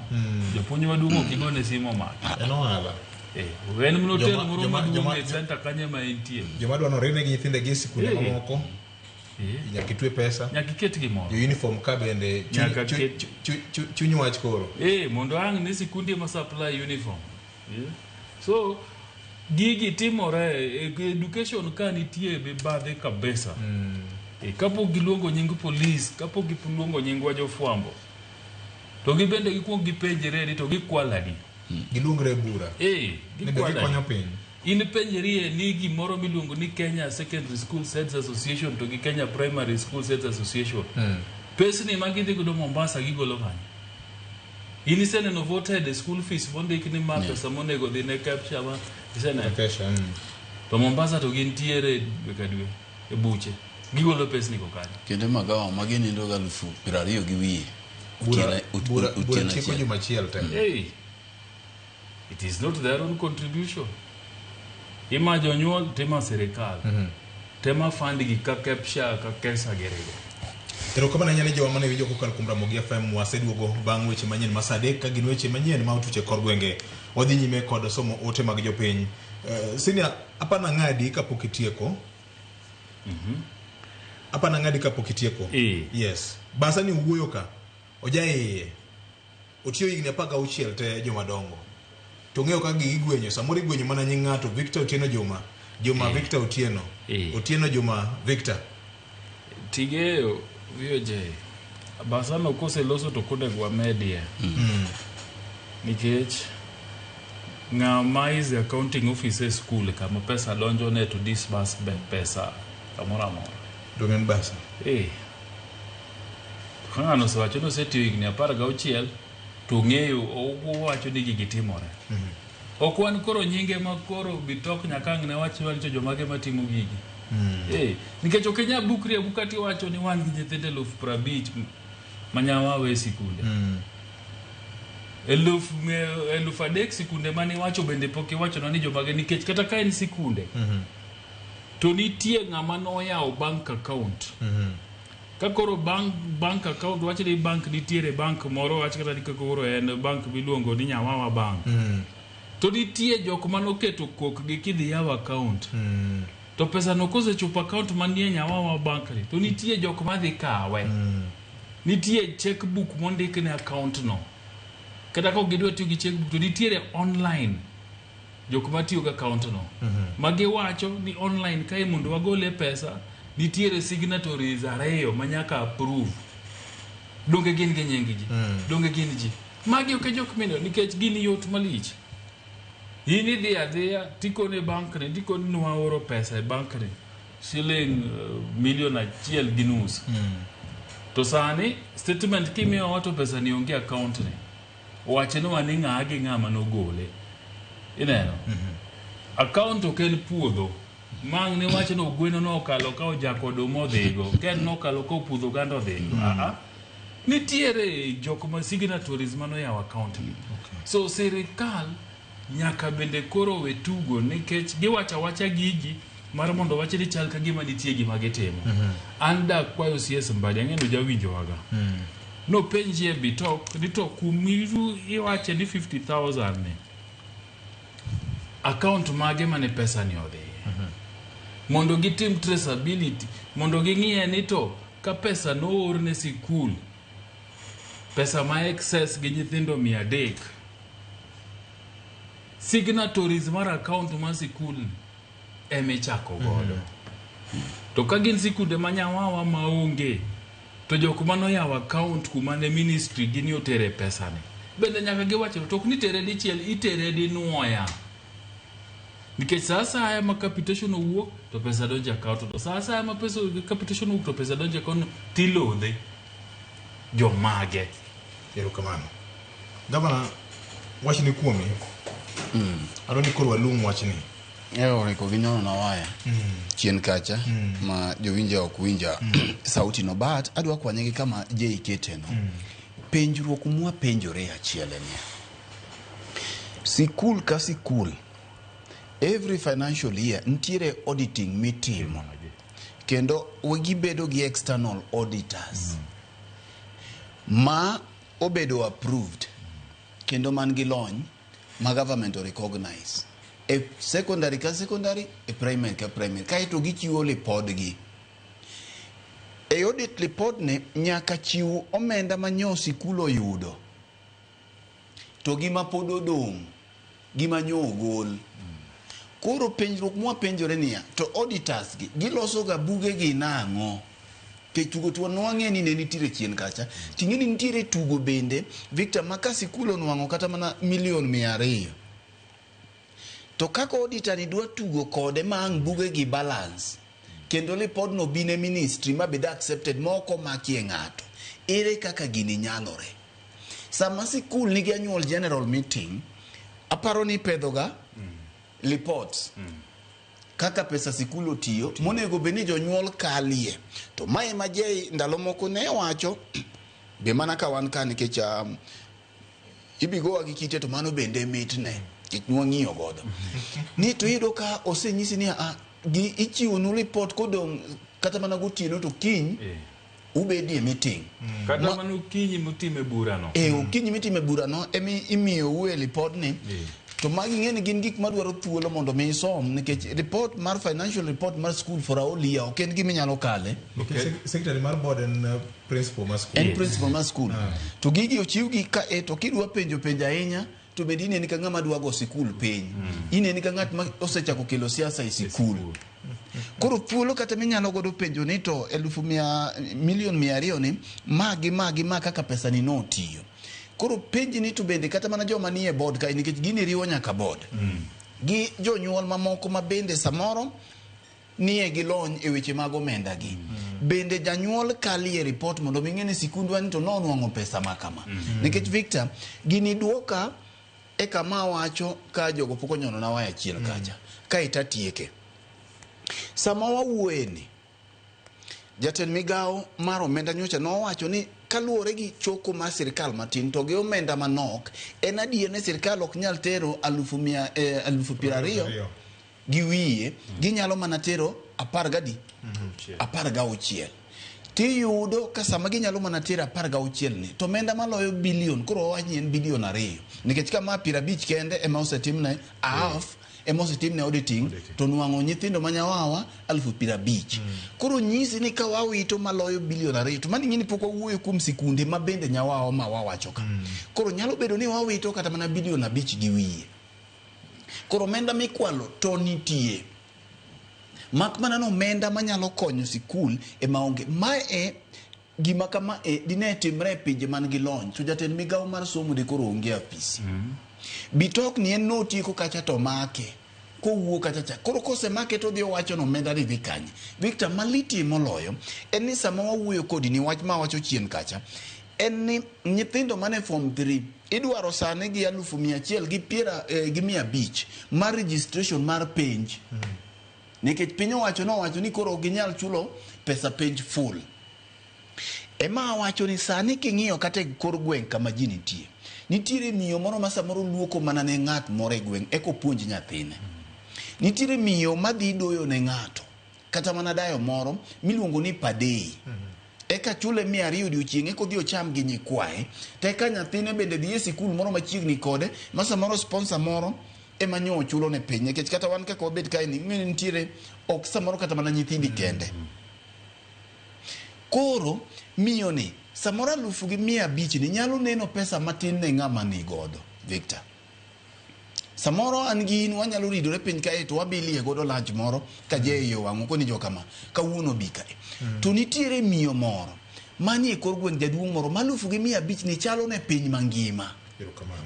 japuonj maduong' ok igone simu omaki. En ohala. En mnotelo moro maduong' e center kanyo ma entie. Joma dwa norinegi nyithindegi e sikunde mamoko. Nyaka itwe pesa. Nyaka iket gimoro. Jo uniform ka bende chuny wach koro. Mondo ang' ni sikunde ma supply uniform. So gigi timore education ka nitie mibadhi kabisa. Kapok giluongo nying polis, kapok giluongo nyingwa jofwambo, to gibende gikuong gipenjre ni to gikwalo adi. Giluongre bura. Gikwalo adi. Piny. In penjrie ni gimoro miluongo ni Kenya Secondary School Heads Association to gi Kenya Primary School Heads Association. Pesni ma gidhi godo Mombasa gigolo kanye? In iseneno voted school fees mondik ni ma pesa monego dhi ne capture ma iseneno. To Mombasa to gintiere dwe ka dwe e buche. Gigolo pesni go kanyo. Kendo magawa ma ginindo ga 20,000. Bura tieko juma achiel te. It is not their own contribution. Ima jonyuol tima sirikal. Tema fund gi ka KEPSHA ka KESA girigo. Erokamano ahinya ne jowa mane winjo kokalo kuom Ramogi FM. Waseduogo bang' weche manyien ma saa 3 ka gin weche manyien ma otuch e kor gwenge. Wadhi nyime kod somo ote mag jopiny. Senior, apana ng'adi kapok itieko. Apana ng'adi kapok itieko. Yes. Basa ni wuoyo ka. Oja iye. Otiyo higni 16 te joma dongo. To ng'eyo kaka gigi igwenyo. Samoro igwenyo mana nying ng'ato Victor Otieno Juma. Juma Victor Otieno. Otieno Juma Victor. Tigeo VOJ basano koseloso to konego wamedie. Nikech ng'ama is the accounting officer e school kama pesa donjo ne to disburse be pesa kamoro amora. Donge en basa? Ka ng'ano osewacho ni osetiyo higni 16 to ong'eyo owacho ni gigi timore. Ok wan koro nyinge ma koro Bitok nyaka ang' ne wach ni to jomage matimo gigi. Nikech ok inyal bukri abuka tiwacho ni wan gi nyithindo 50,000 ma nyawawa e sikunde. 3,000 sikunde mane iwacho bende pok iwachonwa ni jomage, nikech kata ka en sikunde to nitie ng'ama noyawo bank account. Ka koro bank account, wach ni bank nitiere bank moro, wach kata ni koro en bank miluongo ni Nyawawa Bank. To nitie jok manoketo kokgi kidhi yaw account. To pesa no kosechopo account manie Nyawawa Bank ni, to nitie jok madhi kawe. Nitie checkbook mondik ne account no. Kata ka ok gidwa tiyo gi checkbook to nitiere online jok matiyo gi account no. Ma giwacho ni online kae mondo wagole pesa, nitiere signatories 2 ma nyaka approve. Donge gin gi nying ji? Donge gin ji? Magi ok e jok mineno nikech gin yot malich. In idhi adhiya tikone bank ni, tikone ni waoro pesa e bank ni siling 1.5 million. To sani statement kimiyowa to pesa ni onge account ni. Wachnwa ni ng'a gi ng'a manogole. Ineno? Account ok en puodho. Mang' ni wach no gweno nokalo ka ojako oduma odhigo. Ken nokalo ka opudho oganda odhigo. Nitiere jok ma signatories manoyawo account ni. So sirikal nyaka bende koro we tugo, nikech giwacho awacha gigi mar mondo wach ni chal ka gima nitie gima gitimo. An da kwayo CS Mbadi, ang'e ni ojawinjowaga. Nopenji e Bitok ni to kumiru iwache ni 50,000 ni account mage mane pesa ni odhiye, mondo gitim traceability, mondo ging'iye ni to ka pesa noor ne sikul, pesa ma excess gi nyithindo 300, signatories mar account mar sikul emichako godo. To ka gin sikunde ma Nyawawa maonge, to jok manoyawo account kuma ne ministry gini otere pesa ni bende nyaka giwacho. To ok ni tere dichiel, itere dinuoya, nikech sa asaya ma capitation owuok to pesa donjo e account, to sa asaya ma pesa capitation owuok to pesa donjo e account, tilodhe jomage. Erokamano. Gavana, wachni kuomi. Adwa ni koro walung wachni. Oriko ginyono na waya chien kacha ma jowinjo ok winja sauti no, but adwa kwanye gi kama J kete no. Penjruok mwapenjore achiel en niya, sikul ka sikul every financial year nitiere auditing mitimo, kendo gibedo gi external auditors ma obedo approved kendo man gi lony ma government o recognize e secondary ka secondary, e primary ka primary, kaeto gichiwo lipodgi. E audit report ni nyaka chiw omenda ma nyo sikul oyudo to gima pod odong', gima nyo ogol. Koro penjruok mwapenjore niya, to auditors gi giloso ga buge gi nang'o? Nikech tugo to nwang'e ni ne nitiere chien kacha, ting'e ni nitiere tugo bende, Victor, ma ka sikul onwang'o kata mana 200 million, to kaka auditor ni dwa tugo kode ma ang' buge gi balance kendo lipodno bi ne ministry ma bed accepted ma ok omakie ng'ato, ere kaka gini nyalore? Sama sikul nigi annual general meeting, aparo ni ipedhoga reports kaka pesa sikul otiyo, monego bed ni jonyuol kalie. To mae ma Jay ndalo moko ne wacho be mana ka wan ka, nikech ibigowa gi kite, to mano bende mitne nikech nwang'iyo godo ni to iyudo ka osenyisi ni a gi ichiwonu report kodong' kata mana gotieno to kiny ubedie meeting. Kata mana okinyi mutime burano. E okinyi mitime burano emi imiyou e ripodni. To magi ing'e ni gin gik madwaro thuolo mondo mi isom nikech report mar financial report mar school for a whole year ok en gima inyalo kale. Nikech secretary mar board en principal mar school. En principal mar school. To gigi ochiwgi ka e to kidwa penjo penjo ahinya to bende ineni ka ng'ama dwa go sikul piny. Ineni ka ng'at ma osechako kelo siasa e sikul. Koro thuolo kata minyalo godo penjo ni to 200,000 200 ni ma gi ma gi ma kaka pesa ni notiyo. Koro penji ni to bende kata mana joma nie board kae nikech gini riwo nyaka board. Gi jonyuol mamoko ma bende samoro nie gi lony e weche mag omenda gi. Bende janyuol kalie report mondo mi ng'e ni sikundwa ni to nonwang'o pesa ma kama. Nikech Victor, gini duoka e kama awacho ka jogo pok onyono na waya achiel kacha. Kae tatieke. Sama wawuoye ni, jatend migawo mar omenda nyocha nowacho ni kaluwore gi choko mar sirikal matin to gi omenda manok, en adier ni sirikal ok nyal tero 20,000 gi wiye, ginyalo mana tero 10 16. Tiyudo ka sama ginyalo mana tero 16 ni, to omenda maloyo bilion, koro wawach ni en bilion 2, nikech ka ma 50 kende ema osetimne half, ema osetimne auditing, to nwang'o nyithindo ma nyawawa 50,000. Koro nyisi ni ka wawito maloyo bilion 2, to mano ing'e ni pok wawuoyo kuom sikunde ma bende nyawawa ma wawacho ka. Koro nyalo bedo ni wawito kata mana bilion 5 gi wiye. Koro omenda mikwalo to nitie. Mak mana ni omenda manyalo konyo sikul ema onge. Mae gima kama e dine timre e pinje man gi lony, to jatend migawo mar somo de koro onge apisi. Bitok ni en notieko kacha to make kowuok kacha cha. Koro kosemake to odhi owacho ni omenda ni dhi kanye. Victor, malitie moloyo en ni sama wawuoyo kodi ni wach ma wacho chien kacha en ni nyithindo mane form 3 idwaro sani gi 150,500 mar registration mar penj. Nikech piny owacho nowacho ni koro ok ginyal chulo pesa penj full. Ema awacho ni sani king'iyo kata e kor gweng' kama ji nitie, nitiere miyo moro ma samoro luoko mana ne ng'at moro e gweng' eka opuonj nyathine. Nitiere miyo madhi doyo ne ng'ato, kata mana dayo moro miluongo ni padei. Eka chule 200 odiochieng' eka odhi ocham gi nyikwaye, to eka nyathine bende dhi e sikul moro machiegni kode ma samoro sponsor moro ema nyo ochulo ne piny. Nikech kata wan kaka wabet kae ni ing'e ni nitiere ok samoro kata mana nyithindi kende. Koro miyo ni samoro 1,500 ni nyalo neno pesa matin ne ng'ama ni godo, Victor. Samoro an gi in wanyalo ridore piny kae to wabilie godo lunch moro ka je iye owang' okoni jo kama kawuono bi kae. To nitiere miyo moro manie kor gweng' jaduong' moro ma 1,500 ni chalo ne piny mangima.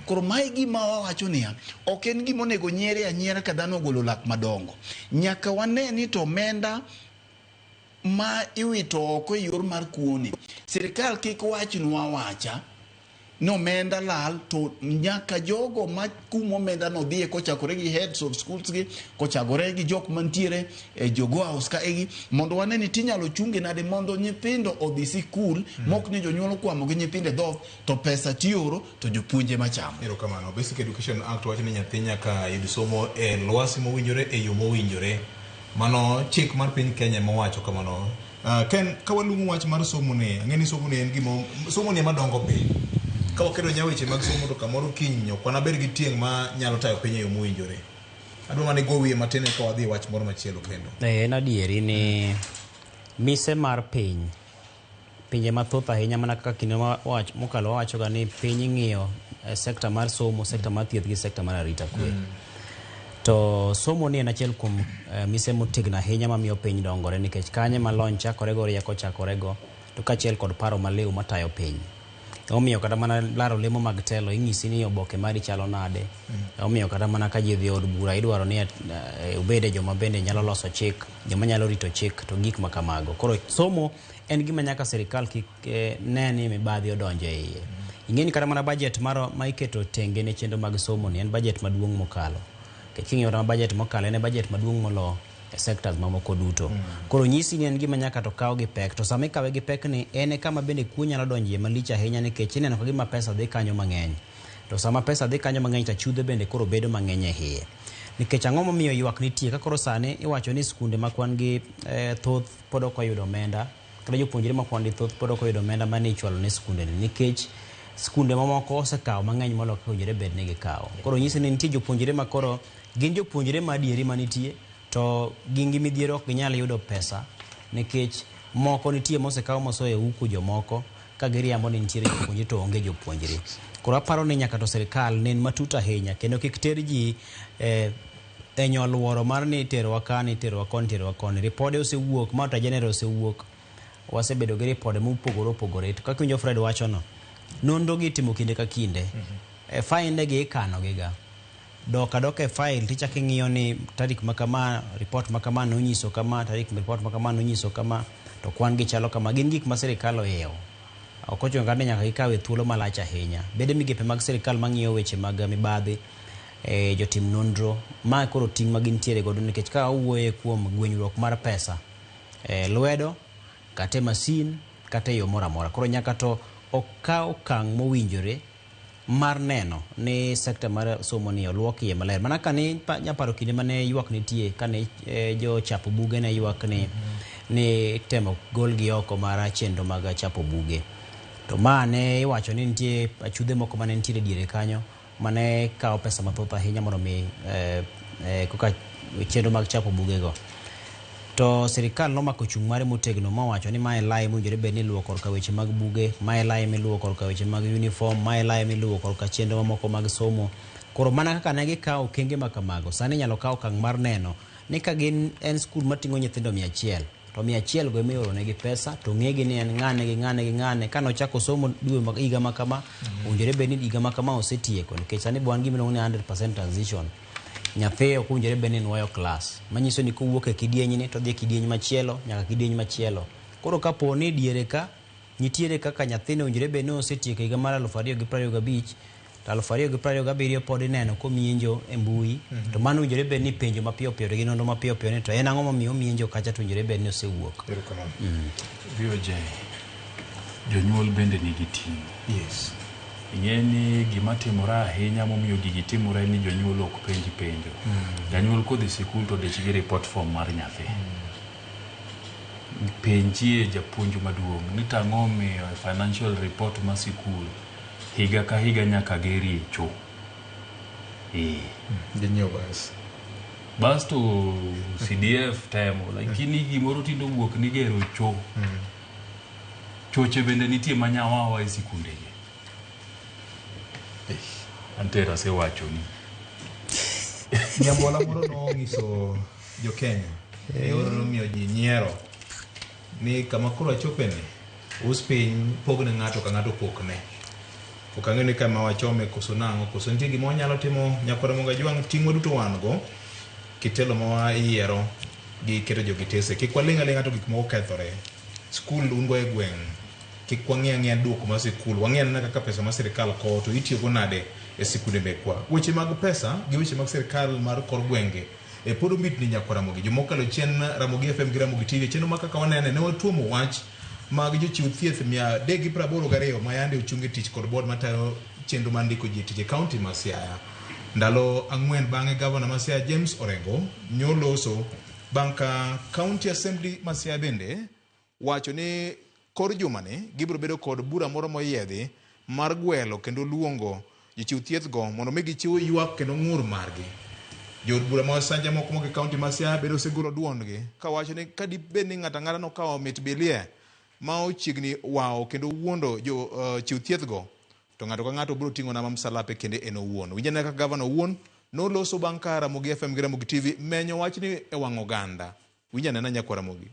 Koro mae gima wawacho niya, ok en gima onego nyiere anyiera ka dhano ogolo lak madongo. Nyaka wane ni to omenda ma iwito oko e yor mar kuoni, sirikal kik wachnwa wacha ni omenda lal, to nyaka jogo ma kumo omenda no dhiye kochakore gi heads of schools gi, kochakore gi jok mantiere e Jogoo House ka egi, mondo wane ni tinyalo chunge nade mondo nyithindo odhi sikul, mok ni jonyuol okwamo gi nyithindo e dhoth, to pesa tioro to jopuonje machamo. Erokamano. Basic Education Act wacho ni nyathi nyaka yud somo e lwasi mowinjore, e yo mowinjore. Mano chik mar piny Kenya mowacho kamano. Ken, ka waluongo wach mar somo ni, ang'e ni somo ni en gima, somo ni ema dongo piny. Ka waketo nya weche mag somo to kamoro kiny ok wanabed gi tieng' ma nyalo tayo piny e yo mowinjore. Adwa mana go wiye matin ka wadhi e wach moro machielo kendo. En adieri ni mise mar piny, pinje mathoth ahinya mana kaka kinde mokalo wawachoga ni piny ing'iyo sekta mar somo, sekta mar thieth gi sekta mar arita kwe. To somo ni en achiel kuom mise motegno ahinya mamiyo piny dongore, nikech kanye ma lony chakorego, rieko chakorego, to kaachiel kod paro maliw matayo piny. Emomiyo kata mana laro lemo mag telo inyisi ni oboke mari chalo nade. Emomiyo kata mana ka ji dhi e od bura idwaro ni obede joma bende nyalo loso chik, joma nyalo rito chik, to gik ma kamago. Koro somo en gima nyaka sirikal kik ne ni mibadhi odonjo e iye. Ing'e ni kata mana budget ma iketo tenge ne chenro mag somo ni en budget maduong' mokalo. Nikech king'iyo kata budget mokalo en budget maduong' molo e sectors mamoko duto. Koro nyisi ni en gima nyaka to kaw gi pek. To sama ikawe gi pek ni en e kama bende kuo nyalo donjie malich ahinya, nikech ineno ka gima pesa dhi kanyo mang'eny. To sama pesa dhi kanyo mang'eny to achudhe bende koro bedo mang'eny e iye. Nikech ang'o momiyo ywak nitie ka koro sani iwacho ni skunde ma kwan gi thoth pod ok oyudo omenda kata jopuonjre ma kwan gi thoth pod ok oyudo omenda mane ichwalo ne skunde ni nikech skunde mamoko osekawo mang'eny moloyo kaka owinjore bed ni gikawo. Koro nyisi ni nitie jopuonjre ma koro gin jopuonjre ma adieri manitie to gin gi midhiero ok ginyal yudo pesa nikech moko nitie mosekaw mosoyo e huku jomoko ka giriambo ni nitiere jopuonjre to onge jopuonjre. Koro aparo ni nyaka to sirikal nen matut ahinya kendo kik ter ji e nyoluoro mar ni iterowa kani, iterowa koni, iterowa koni. Ripode osewuok, ma to general osewuok, wasebedo gi ripode mopogore opogore. To kaka iwinjo Fred wachono, nonro gi itimo kinde ka kinde. Fainde gi ikano gi ga. Dok adoka e file tichako ing'iyo ni tarik ma kama, report ma kama nonyiso kama, tarik report ma kama nonyiso kama, to kwan gi chalo kama. Gin gik ma sirikal oyewo. Ok ochuno kata ni nyaka gikawe thuolo malach ahinya. Bede migepe mag sirikal mang'iyo weche mag mibadhi, jotim nonro, ma koro ting' ma gintiere godo nikech ka wawuoye kuom gwenyruok mar pesa, lwedo, kata e masin, kata e yo moro amora. Koro nyaka to okaw okang' mowinjore mar neno ni sekta mar somo ni oluok iye maler. Mana ka ni nyaparo kinde mane ywak nitie kane jochap buge ne ywak ni temo golgi oko mar chenro mag chapo buge. To ma ne iwacho ni nitie achudhe moko mane nitiere diere kanyo mane kawo pesa mathoth ahinya mondo mi koka chenro mag chapo bugego. To sirikal nomako chung' mare motegno mowacho ni mae lai mowinjore bed ni iluwo korka weche mag buge, mae lai miluwo korka weche mag uniform, mae lai miluwo korka chenro mamoko mag somo. Koro mana kaka ne gikawo okenge ma kamago, sani inyalo kaw okang' mar neno ni ka gin en skul mating'o nyithindo 100, to 100 go ema ioro negi pesa, to ng'egi ni en ng'ane gi ng'ane gi ng'ane. Kane ochako somo dwe ma higa ma kama, owinjore bed ni higa ma kama osetieko, nikech sani wan gima iluongo ni 100% transition. Nyathi ok owinjore bed ni nuoyo klas, manyiso ni kowuok e kidieny ni to odhi e kidieny machielo nyaka kidieny machielo. Koro kapo ni diere ka nitiere kaka nyathini owinjore bed ni osetieko higa mar 2025, to 2027 pod ineno komienjo e mbui, to mano owinjore bed ni penjo mapiyo piyo to gi nonro mapiyo piyo ni to en ang'o momiyo omienjo kacha to owinjore bed ni osewuok. VOJ, jonyuol bende nigi ting'. Yes. Ing'e ni gima timore ahinya momiyo gigi timore en ni jonyuol ok penj penjo. Janyuol kodhi sikul to odich gi report form mar nyathi. Penjie japuonj maduong' ni to ang'o omiyo e financial report mar sikul higa ka higa nyaka gerie cho. Ginyiewo bas. Bas to CDF temo, lakini gimoro tinde owuok ni gero cho. Choche bende nitie manyawawa e sikundegi. Antero asewachoni. Nyambola moro nonyiso jo Kenya e yor miyo ji nyiero ni kama koro achopeni us piny pogne ng'ato ka ng'ato pokne. Ok ang'eyo ni kama wachome koso nang'o koso nitie gima wanyalo timo nyakwar Ramogi Ajwang' ting' waduto wan go kitelo ma wayiero gi keto jogi tese kik waling' aling'a to gik moko kethore. Skul un go e gweng' kik wang'i ang'iya duoko mar sikul wang'i anena kaka pesa mar sirikal kowo to itiyogo nade e sikunde mekwa. Weche mag pesa gi weche mag sirikal mar kor gwenge e pod omitni nyakwar Ramogi. Jomokalo chien Ramogi FM gi Ramogi TV chenro ma kaka wanene ne watuomo wach mag jochiw thieth 382 ma yande ochung e tich kod board matayo chenro mar ndiko ji e tich e kaunti ma Siaya. Ndalo 4 bang'e gavana ma Siaya James Orengo nyoloso bang' ka County Assembly ma Siaya bende wacho ni kor jumani gibiro bedo kod bura moro moyiedhi mar gwelo kendo luongo jochiw thieth go mondo mi gichiw ywak kendo ng'ur margi. Jood bura ma Wasanja moko moke kaunti ma Siaya bende osegolo duondgi kawacho ni ka dibed ni ng'ato ang'ata nokawo mit bilie ma ochiegni wawo kendo wuondo jo chiw thieth go to ng'ato ka ng'ato biro ting'o nama msalape kende en owuon. Winj ane kaka gavana owuon noloso bang' ka Ramogi FM gi Ramogi TV menyo wachni e wang' oganda. Winj anena nyakwar Ramogi.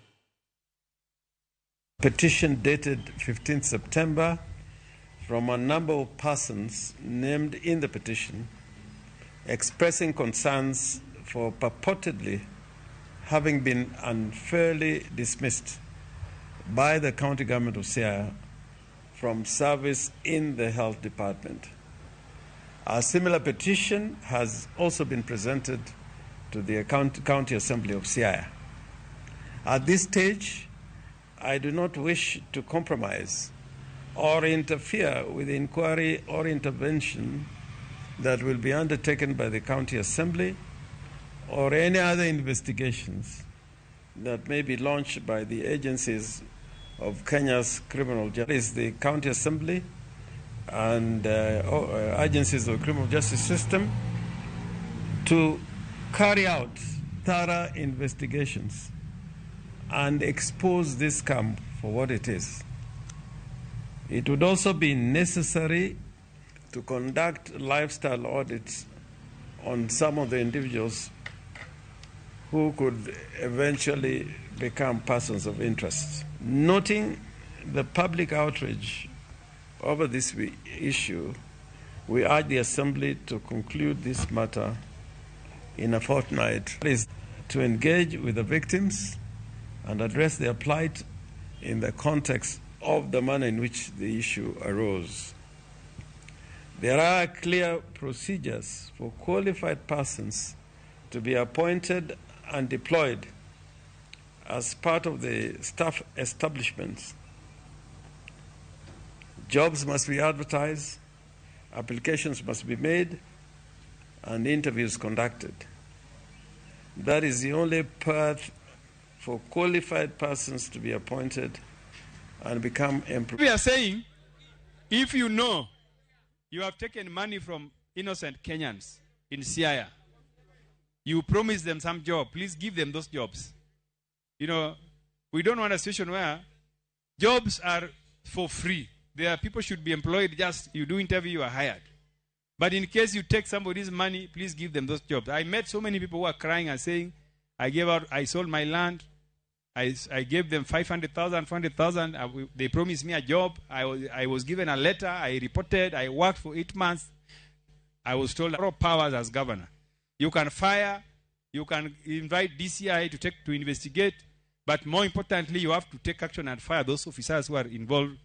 Petition dated 15th September from a number of persons named in the petition expressing concerns for purportedly having been unfairly dismissed by the county government of Siaya from service in the health department. A similar petition has also been presented to the County Assembly of Siaya. At this stage, I do not wish to compromise or interfere with inquiry or intervention that will be undertaken by the County Assembly or any other investigations that may be launched by the agencies of Kenya's criminal justice, the county assembly and agencies of the criminal justice system to carry out thorough investigations and expose this scam for what it is. It would also be necessary to conduct lifestyle audits on some of the individuals who could eventually become persons of interest. Noting the public outrage over this issue, we urge the Assembly to conclude this matter in a fortnight, is to engage with the victims and address their plight in the context of the manner in which the issue arose. There are clear procedures for qualified persons to be appointed and deployed as part of the staff establishments. Jobs must be advertised, applications must be made, and interviews conducted. That is the only path for qualified persons to be appointed and become employed. We are saying, if you know you have taken money from innocent Kenyans in Siaya, you promise them some job, please give them those jobs. You know, we don't want a situation where jobs are for free. There are people should be employed, just you do interview, you are hired. But in case you take somebody's money, please give them those jobs. I met so many people who are crying and saying, I gave out, I sold my land, I gave them 500,000, 400,000. They promised me a job. I was given a letter. I reported. I worked for 8 months. I was told a lot of powers as governor. You can fire, you can invite DCI to investigate, but more importantly, you have to take action and fire those officers who are involved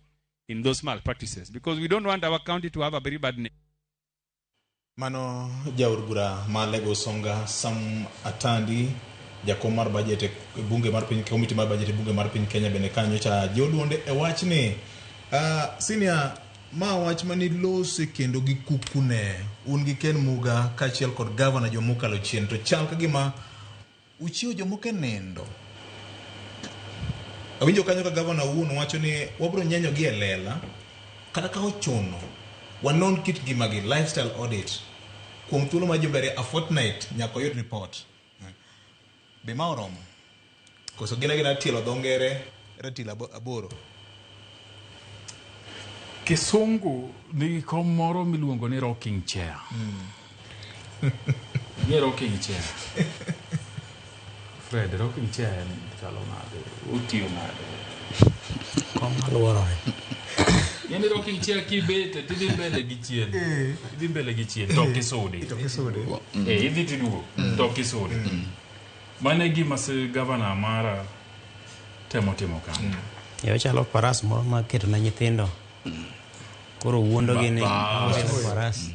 in those malpractices, because we don't want our county to have a very bad name. Mano jaod bura ma Lego Songa Sam Atandi, jakom mar budget e bunge mar piny, komiti mar budget e bunge mar piny Kenya bende kanyo cha jiwo duonde e wachni. Senior, ma wach mani lose kendo gi kukune un gi Ken Muga kaachiel kod gavana jomokalo chien, to chal ka gima uchiwo jomoko e nindo. Awinjo kanyo ka gavana owuon wacho ni wabiro nyenyo gi e lela kata ka ochuno wanon kit ngimagi, lifestyle audit, kuom thuolo ma jumbe a fortnight nyaka oyud report. Be ma oromo? Koso gin agina tielo dho ngere ratil aboro? Kisungu nigi kom moro miluongo ni rocking chair. Ni rocking chair. Fred, rocking chair en chalo nade? Otiyo nade? Kom maluorore. Ni rocking chair kibete tidhi mbele gi chien. Idhi mbele gi chien to ok isudi. To ok isudi. Idhi tiduogo to ok isudi. Mano e gima gavana mara temo timo kanyo. Ochalo faras moro ma keto ne nyithindo. Koro wuondogi ni faras.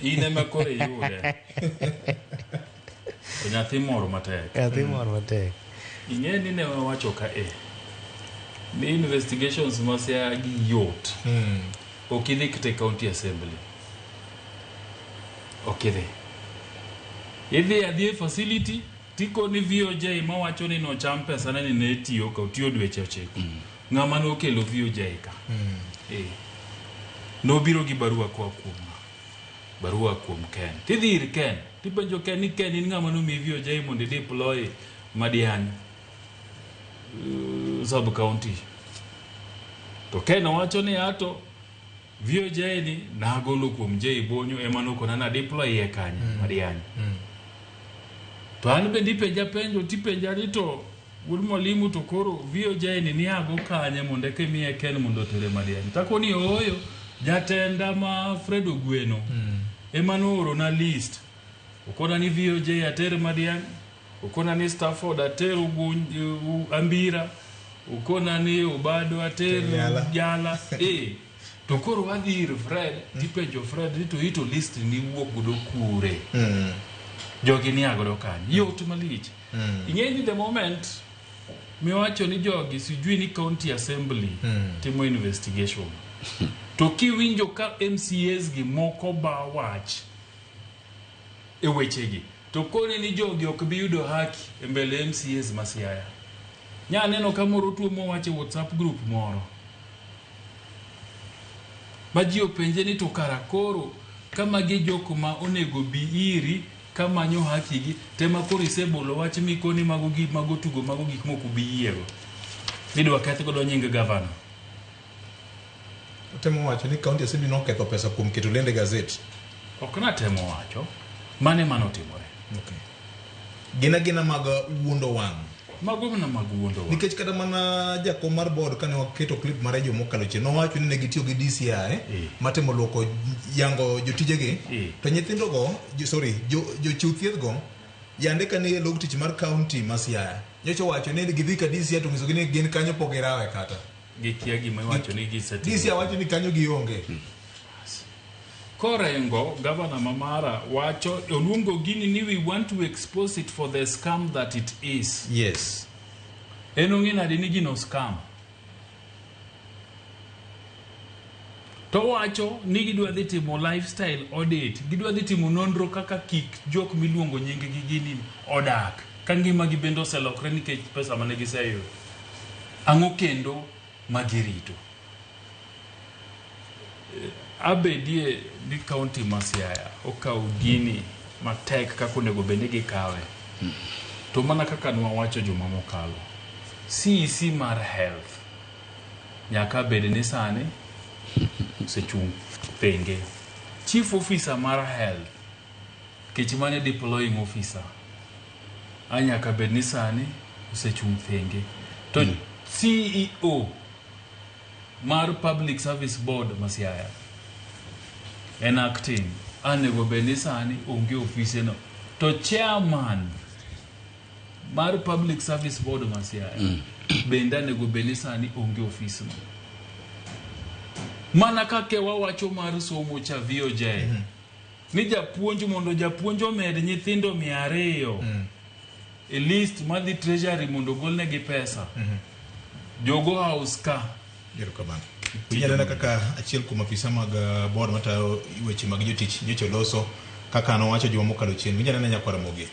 In ema koro iyude. To nyathi mor matek. Nyathi mor matek. Ing'e ni ne wawacho ka ni investigations ma Siaya gi yot. Ok idhi kata e county assembly. Ok idhi. Idhi adhi e facility tikoni VOJ mawacho ni nocham pesane ni ne tiyo ka otiyo dweche 9. Ng'ama nokelo VOJ ka. Nobiro gi barua koa kuom barua kuom Ken. Tidhi ir Ken. Tipenjo Ken ni Ken in ng'ama nomiyi VOJ mondo ideploy Madiany sub county. To Ken owacho ni ato VOJ ni nagolo kuom J Bonyo ema nokona na deploy iye kanye Madiany. To an bende ipenja penjo tipenja ni to wuod mwalimu to koro VOJ ni niago kanye mondo eka imiye Ken mondo otere Madiany. Takoni ooyo jatenda ma Fred Ogweno ema noorona list. Okona ni VOJ ater Madiany, okona ni Stafford ater Ambira, okona ni Obado ater Jala. To koro wadhi ir Fred, tipenjo Fred ni to ito list ni wuok godo kure. Jogi ni agodo kanye. Yot malich. Ing'e ni the moment miwacho ni jogi sijui ni county assembly timo investigation. To kiwinjo ka MCAs gi moko ba wach e wechegi, To koni ni jogi ok bi yudo haki e mbele MCAs ma Siaya. Nya neno ka moro tuo mowacho e WhatsApp group moro. Ma ji openje ni to kara koro ka magi jok ma onego bi iri ka manyo haki gi tema koro isebolo wach mikoni mago gi mago tugo mago gik mok ubi yiego. Midwa keth godo nying gavana. Otemo wacho ni county assembly noketho pesa kuom keto lendo e gazet. Ok natemo wacho. Mane mano otimore. Okay. Gin agina mag wuondo wang'. Mago mana mag wuondo wang'. Nikech kata mana jakom mar board kane waketo clip mare juma mokalo chien nowacho ni ne gitiyo gi DCI matemo luoko yango jotijegi to nyithindogo sorry jochiw thieth go yande kane e log tich mar county ma Siaya nyocha owacho ni gidhi ka DCI to onyisogi ni gin kanyo pok girawe kata. Gikia gima iwacho ni gisetimo. DCI wacho ni kanyo gionge. Korengo, gavana ma Mara wacho oluongo gini ni we want to expose it for the scam that it is. Yes. En ong'e nade ni gino scam? To wacho ni gidwa dhi timo lifestyle audit, gidwa dhi timo nonro kaka kik jok miluongo nying gi gini odak, ka ngimagi bende oselokre nikech pesa mane giseyudo. Ang'o kendo ma girito? Abedie ni county ma Siaya okawo gini matek kaka onego bed ni gikawe. To mana kaka nwawacho juma mokalo, CEC mar health nyaka bed ni sani osechung' thenge. Chief officer mar health, kech mane deploying officer, a nyaka bed ni sani osechung' thenge. To CEO mar Public Service Board ma Siaya en acting, anego bed ni sani onge ofise no. To chairman mar Public Service Board ma Siaya bende onego bed ni sani onge ofis no. Mana kaka wawacho mar somo cha VOJ, ni japuonj mondo japuonj omed nyithindo 200 e list madhi treasury mondo ogolnegi pesa. Jogo house ka. Erokamano. Inyalo neno kaka achiel kuom afisa mag board matayo weche mag jotich nyocha oloso kaka nowacho juma mokalo chien. Inyalo neno nyakwar Ramogi.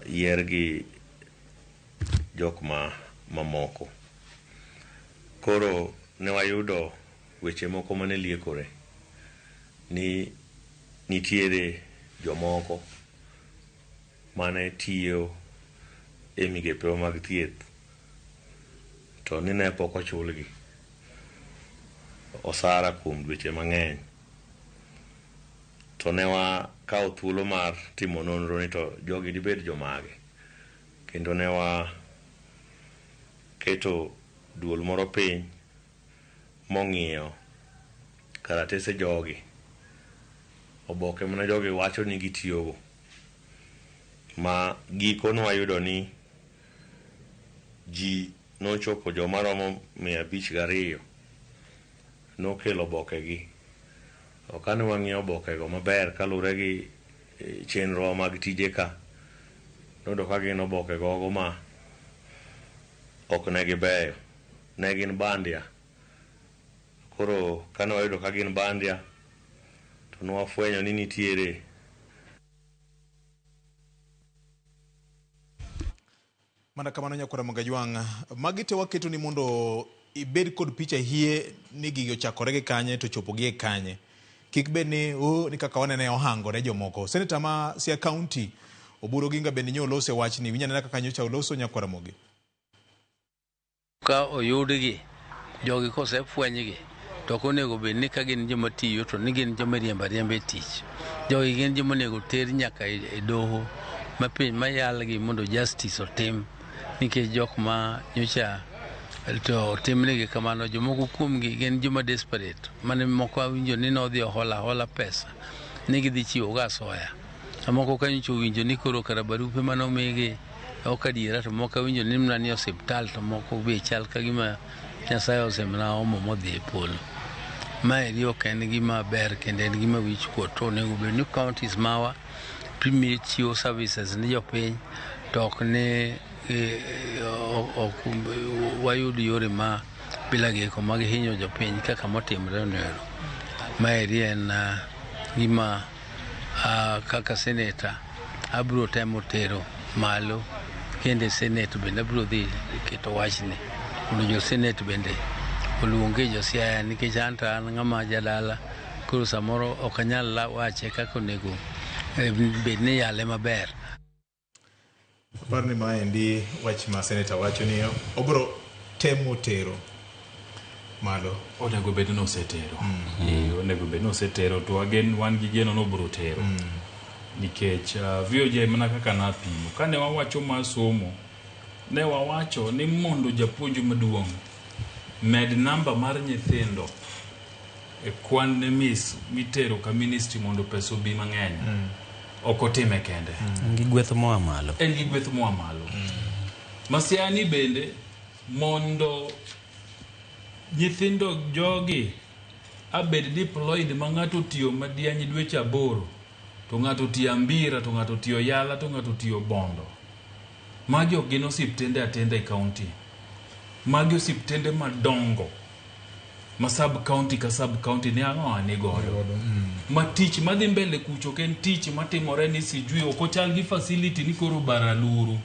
Yier gi jok ma mamoko. Koro ne wayudo weche moko mane liekore ni nitiere jomoko mane tiyo e migepe mag thieth to ni ne pok ochulgi osara kuom dweche mang'eny. To ne wakawo thuolo mar timo nonro ni to jogi dibed jomage. Kendo ne waketo duol moro piny mong'iyo karatese jogi, oboke mane jogi wacho ni gitiyogo, ma giko nwayudo ni ji nochopo joma romo 502 nokelo obokegi. To kane wang'iyo obokego maber kaluwore gi chenro mag tije ka, noyudo ka gin oboke gogo ma ok ne gibeyo, ne gin bandia. Koro kane wayudo ka gin bandia, to nwafwenyo ni nitiere Mana kamano nyakwar Magajwang', magi te waketo ni mondo ibed kod picha hie ni gigi ochakore gi kanye to chopo gi e kanye. Kik bed ni ni kaka wanene ohangore jomoko. Senator ma Siaya County Oburu Oginga bende nyo olose wachni. Winj anena kaka nyocha oloso nyakwar Ramogi. Ka oyudgi, jogi kosefwenygi, to ok onego bed ni ka gin joma tiyo to ni gin joma riembo ariemba e tich. Jogi gin joma onego ter nyaka e doho ma piny mayalgi mondo justice otim, nikech jok ma nyocha to otimnegi kamano, jomoko kuomgi gin joma desperate mane moko awinjo ni nodhi ohola hola pesa ni gidhi chiwo go asoya. Moko ka nyocha owinjo ni koro kara barupe mane omigi ok adiera, to moko awinjo ni mana ni osiptal, to moko be chal ka gima Nyasaye osemana omo modhi e polo. Maeri ok en gima ber kendo en gima wich kuot. To onego bed ni counties mawa premier chiwo services ni jopiny, to ok ni ok wayud yore ma bila giko mag hinyo jopiny kaka motimore noero. Maeri en gima Kaka seneta abiro temo tero malo kendo e senate bende abiro dhi keto wachni mondo jo senate bende oluonge jo Siaya nikech an to an ng'ama jadala koro samoro ok anyal wache kaka onego bed ni yale maber. Aparo ni maendi wach ma seneta wacho ni obiro temo tero malo. Onego bed ni osetero. Onego bed ni osetero to wagen wan gi geno ni obiro tero. Nikech VOJ mana kaka napimo kane wawacho mar somo ne wawacho ni mondo japuonj maduong' med namba mar nyithindo e kwan ne mis mitero ka ministry mondo pesa obi mang'eny. Ok otime kende. En gi gweth moa malo. En gi gweth moa malo. Masiani bende mondo nyithindo jogi abed deployed ma ng'ato otiyo madiany dweche 8 to ng'ato otiyo Ambira to ng'ato otiyo Yala to ng'ato otiyo Bondo. Magi ok gin osiptende atenda e county. Magi osiptende madongo ma sub county ka sub county ni ang'o ni godo. Ma tich madhi mbele kucho ok en tich matimore ni sijui ok ochal gi facility ni koro baraluru.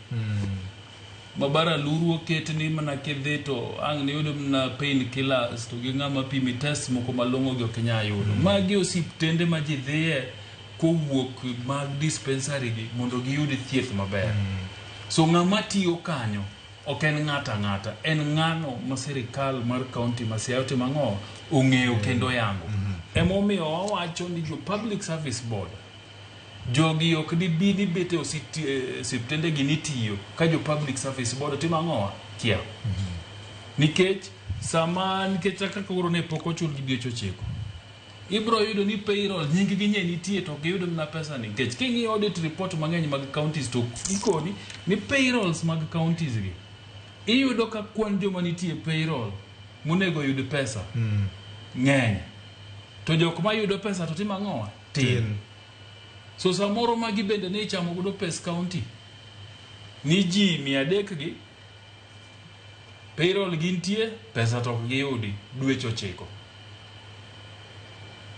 Ma baraluru oket ni mana kidhi to ang' niyud mana pain killers to gi ng'ama pimi test moko malong'o gi ok inyal yudo. Magi osiptende ma ji dhiye kowuok mag dispensary gi mondo giyud thieth maber. So ng'ama tiyo kanyo ok en ng'ato ang'ata, en ng'ano ma sirikal mar county ma Siaya otimo ang'o ong'eyo kendo yango. Emomiyo wawacho ni jo Public Service Board jogi ok dibi ni bet e osiptende gi ni tiyo ka jo Public Service Board otimo ang'o kia. Nikech sama nikech kaka koro ne pok ochul gi dweche 9 ibro yudo ni payroll nying gi nye nitie to giyudo mana pesa ni nikech king'iyo audit report mang'eny mag counties to ikoni ni payrolls mag counties gi iyudo ka kwan joma nitie payroll monego yud pesa ng'eny to jok mayudo pesa to timo ang'o tin. So samoro magi bende ne ichamo godo pes county ni ji 300 gi payroll gintie pesa to ok giyudi dweche 9.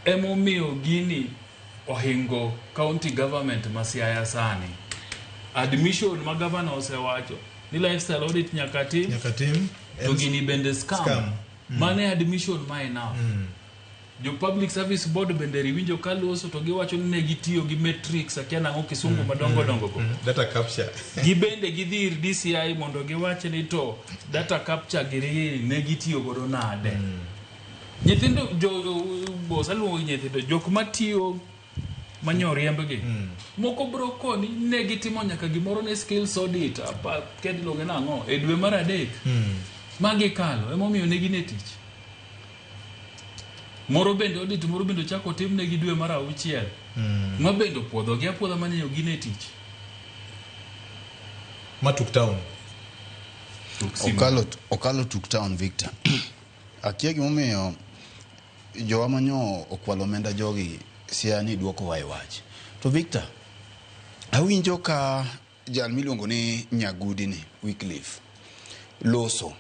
Emomiyo gini ohingo county government ma Siaya sani. Admission ma governor osewacho ni lifestyle audit nyaka tim, to gini bende scam. Mane admission ma enough. Jo Public Service Board bende riwinjo ka loso to giwacho ni ne gitiyo gi metrics akia nang'o kisungu madongo dongo go. Data capture. Gibende gidhi ir DCI mondo giwach ni to data capture giri ne gitiyo godo nade. Nyithindo jo bosa luongo gi nyithindo jok matiyo manyoriembgi moko bro koni ne gitimo nyaka gimoro ne skills audit apa ked iluonge nang'o e dwe mar 3 magikalo emomiyo ne gin e tich. Moro bende audit moro bende ochako otim negi dwe mar 6 ma bende opuodho gi apuodha manyo gin e tich. Ma Tuk Town. Okalo Tuk Town Victor. Akia gimomiyo jowa manyo okwalo omenda jogi Siaya ni duoko wa e wach. To Victor, awinjo ka jal miluongo ni Nyagudi ni Wycliffe loso.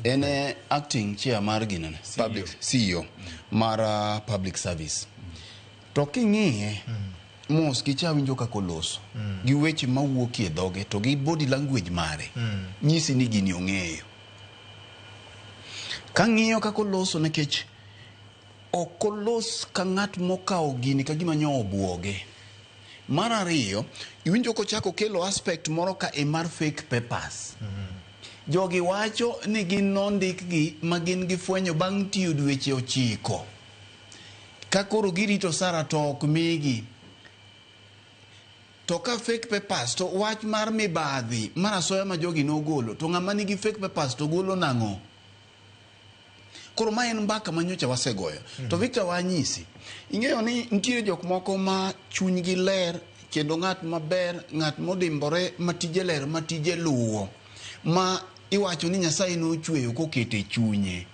En e acting chair mar ginene, public CEO mar public service. To king'iye mos kicha winjo kaka oloso gi weche mawuok e dhoge to gi body language mare nyisi ni gini ong'eyo. Kang'iyo kaka oloso nikech ok olos ka ng'at mokawo gini ka gima nyo obuoge. Mar ariyo, iwinjo kochako kelo aspect moro ka e mar fake papers. Jogi wacho ni gin nondikgi ma gin gifwenyo bang' tiyo dweche 9. Ka koro girito sara to ok migi. To ka fake papers to wach mar mibadhi mar asoya ma jogi nogolo to ng'ama nigi fake papers to golo nang'o? Koro ma en mbaka ma nyocha wasegoyo. To Victor wanyisi, ing'eyo ni nitiere jok moko ma chunygi ler kendo ng'at maber, ng'at modimbore, ma tije ler, ma tije luwo, ma iwacho ni Nyasaye nochweyo kokete e chunye.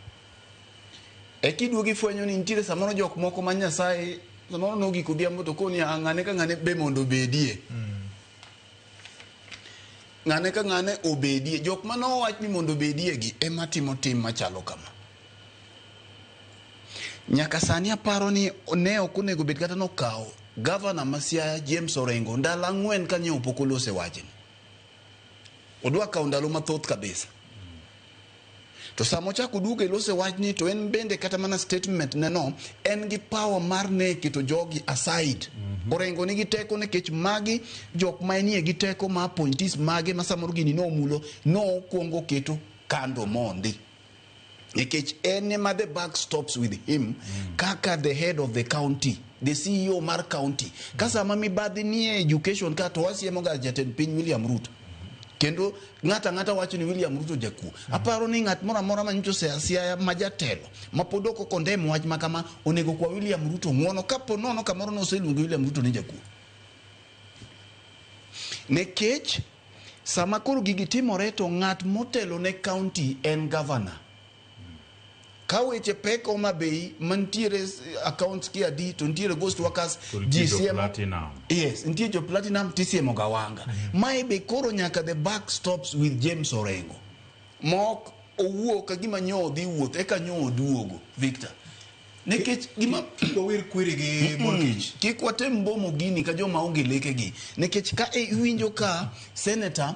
E kiduogo ifwenyo ni nitiere samoro jok moko ma Nyasaye samoro nogik odhiambo to koni ng'ane ka ng'ane be mondo obedie. Ng'ane ka ng'ane obedie. Jok manowach ni mondo obedie gi ema timo tim machalo kama. Nyaka sani aparo ni ne ok onego bed kata nokawo Gavana ma Siaya James Orengo ndalo 4 kanyo pok olose wachni. Odwa kawo ndalo mathoth kabisa. To sama ochako duogo e lose wachni to en bende kata mana statement ne no en gi power mar ne keto jogi aside. Orengo nigi teko nikech magi jok ma enie gi teko ma appointees mage ma samoro gini nomulo nokwongo keto kando mondi. Nikech en ema the buck stops with him kaka the head of the county, the CEO mar county. Ka sama mibadhi nie education ka to wasiemo ga jatend piny William Ruto. Kendo ng'ato ang'ata wacho ni William Ruto jakuo. Aparo ni ng'at moro amora manyocha osea Siaya ma jatelo ma pod ok okondem wach ma kama onego kwa William Ruto ng'uono kapo nono kamoro noseluongo William Ruto ni jakuo. Nikech sama koro gigi timore to ng'at motelo ne county en governor. Ka weche pek Homa Bay mantiere accounts ki adi to nitiere ghost workers ji siemo Platinum. Yes, nitie jo Platinum tisiemo ga wanga. Mae be koro nyaka the buck stops with James Orengo. Mok owuok ka gima nyo odhi wuoth eka nyo oduogo, Victor. Nikech gima kik wawir kwiri gi mor kich. Kik watem bomo gini ka joma onge lekegi. Nikech ka iwinjo ka senator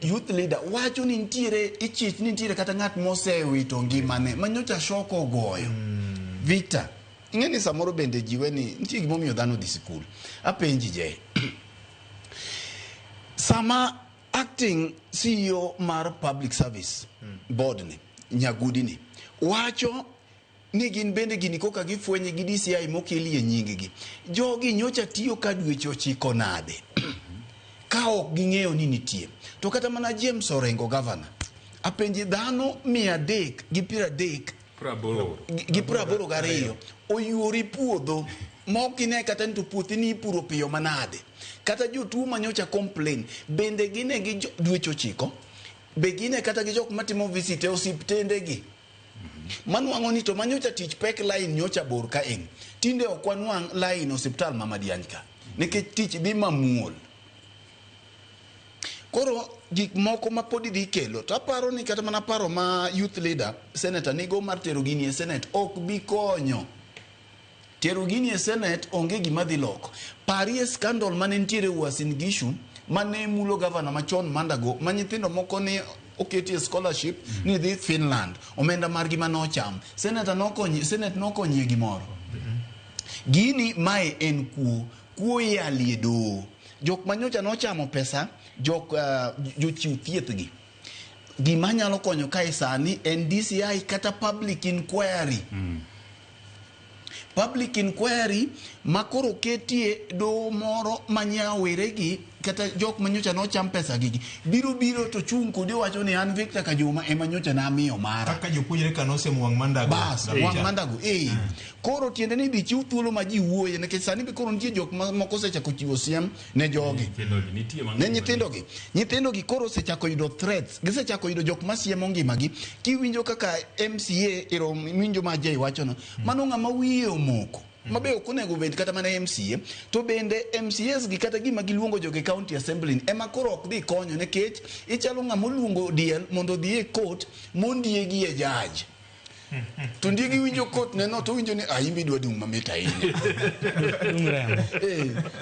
youth leader wacho ni nitiere ichich ni nitiere kata ng'at mosewito ngimane ma nyocha shoko ogoyo. Victor, ing'e ni samoro bende jiwe ni nitie gimomiyo dhano dhi sikul. Apenji je. Sama acting CEO mar public service board ni, Nyagudi ni, wacho ni gin bende gini koka gifwenye gi DCI mokelie nying gi. Jogi nyocha tiyo ka dweche 9 nade? Ka ok ging'eyo ni nitie. To kata mana James Orengo governor, apenji dhano 330 80 gi 82 oyuori puodho ma ok ine kata ni to puothi ni ipuro piyo manade. Kata jotuo manyocha complain bende gine gi dweche 9 be gine kata gi jok matimo visit e osiptende gi. Manwang'o ni to manyocha tich pek line nyocha bor ka en. Tinde ok wanwang' line osiptal ma Madiany ka. Nikech tich dhi mamuol. Koro gik moko ma pod idhi kelo to aparo ni kata mana paro ma youth leader senator nigo mar tero gini e senate ok bi konyo. Tero gini e senate onge gima dhi loko. Parie scandal mane nitiere Uasin Gishu mane mulo governor machon Mandago ma nyithindo moko ne oketie scholarship ni dhi Finland. Omenda margi manocham. Senator nokonyi, senate nokonyi gimoro. Gini mae en kuo. Kuo yalie doho. Jok manyocha nochamo pesa, jok jochiw thieth gi. Gima nyalo konyo kae sani en DCI kata public inquiry. Public inquiry ma koro ketie doho moro manyaweregi kata jok manyocha nocham pesa gigi biro to chung' kodi wacho ni an Victor Kajuma ema nyocha namiyo mara. Kaka jopuonjre ka nosemo wang' Mandago. Bas, wang' Mandago. Koro tiende ni dhi chiw thuolo ma ji wuoye nikech sani be koro nitie jok moko osechako chiwo siem ne jogi. Ne nyithindogi. Nyithindogi koro osechako yudo threats. Gisechako yudo jok masiemo ngimagi. Kiwinjo kaka MCA ero winjo ma Jay wachono, mano ng'ama wiye omoko. Mabe ok onego bed kata mana MCA to bende MCAs gi kata gima giluongo jogi county assembly ema koro ok dhi konyo nikech ichalo ng'ama oluongo diel mondo odhi e court mondiegi e judge. To ndiegi winjo court neno to winjo ni imbe idwa dung' mamit ahinya. Dung remo.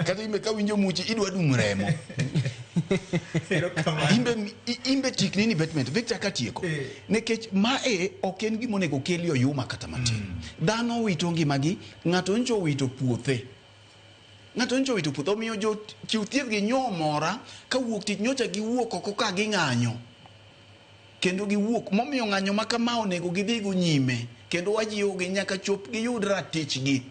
Kata imbe ka winjo muchi idwa dung' remo. Imbe tikni ni betment Victor katieko. Nikech mae ok en gima onego keli oyuma kata matin. Dhano owito ngimagi, ng'ato nyocha owito puothe. Ng'ato nyocha owito puothe, omiyo jochiw thieth gi nyomora kawuok tich nyocha giwuok oko ka ging'anyo. Kendo giwuok, momiyo ng'anyo ma kama onego gidhigo nyime. Kendo wajiwogi nyaka chop giyud ratichgi.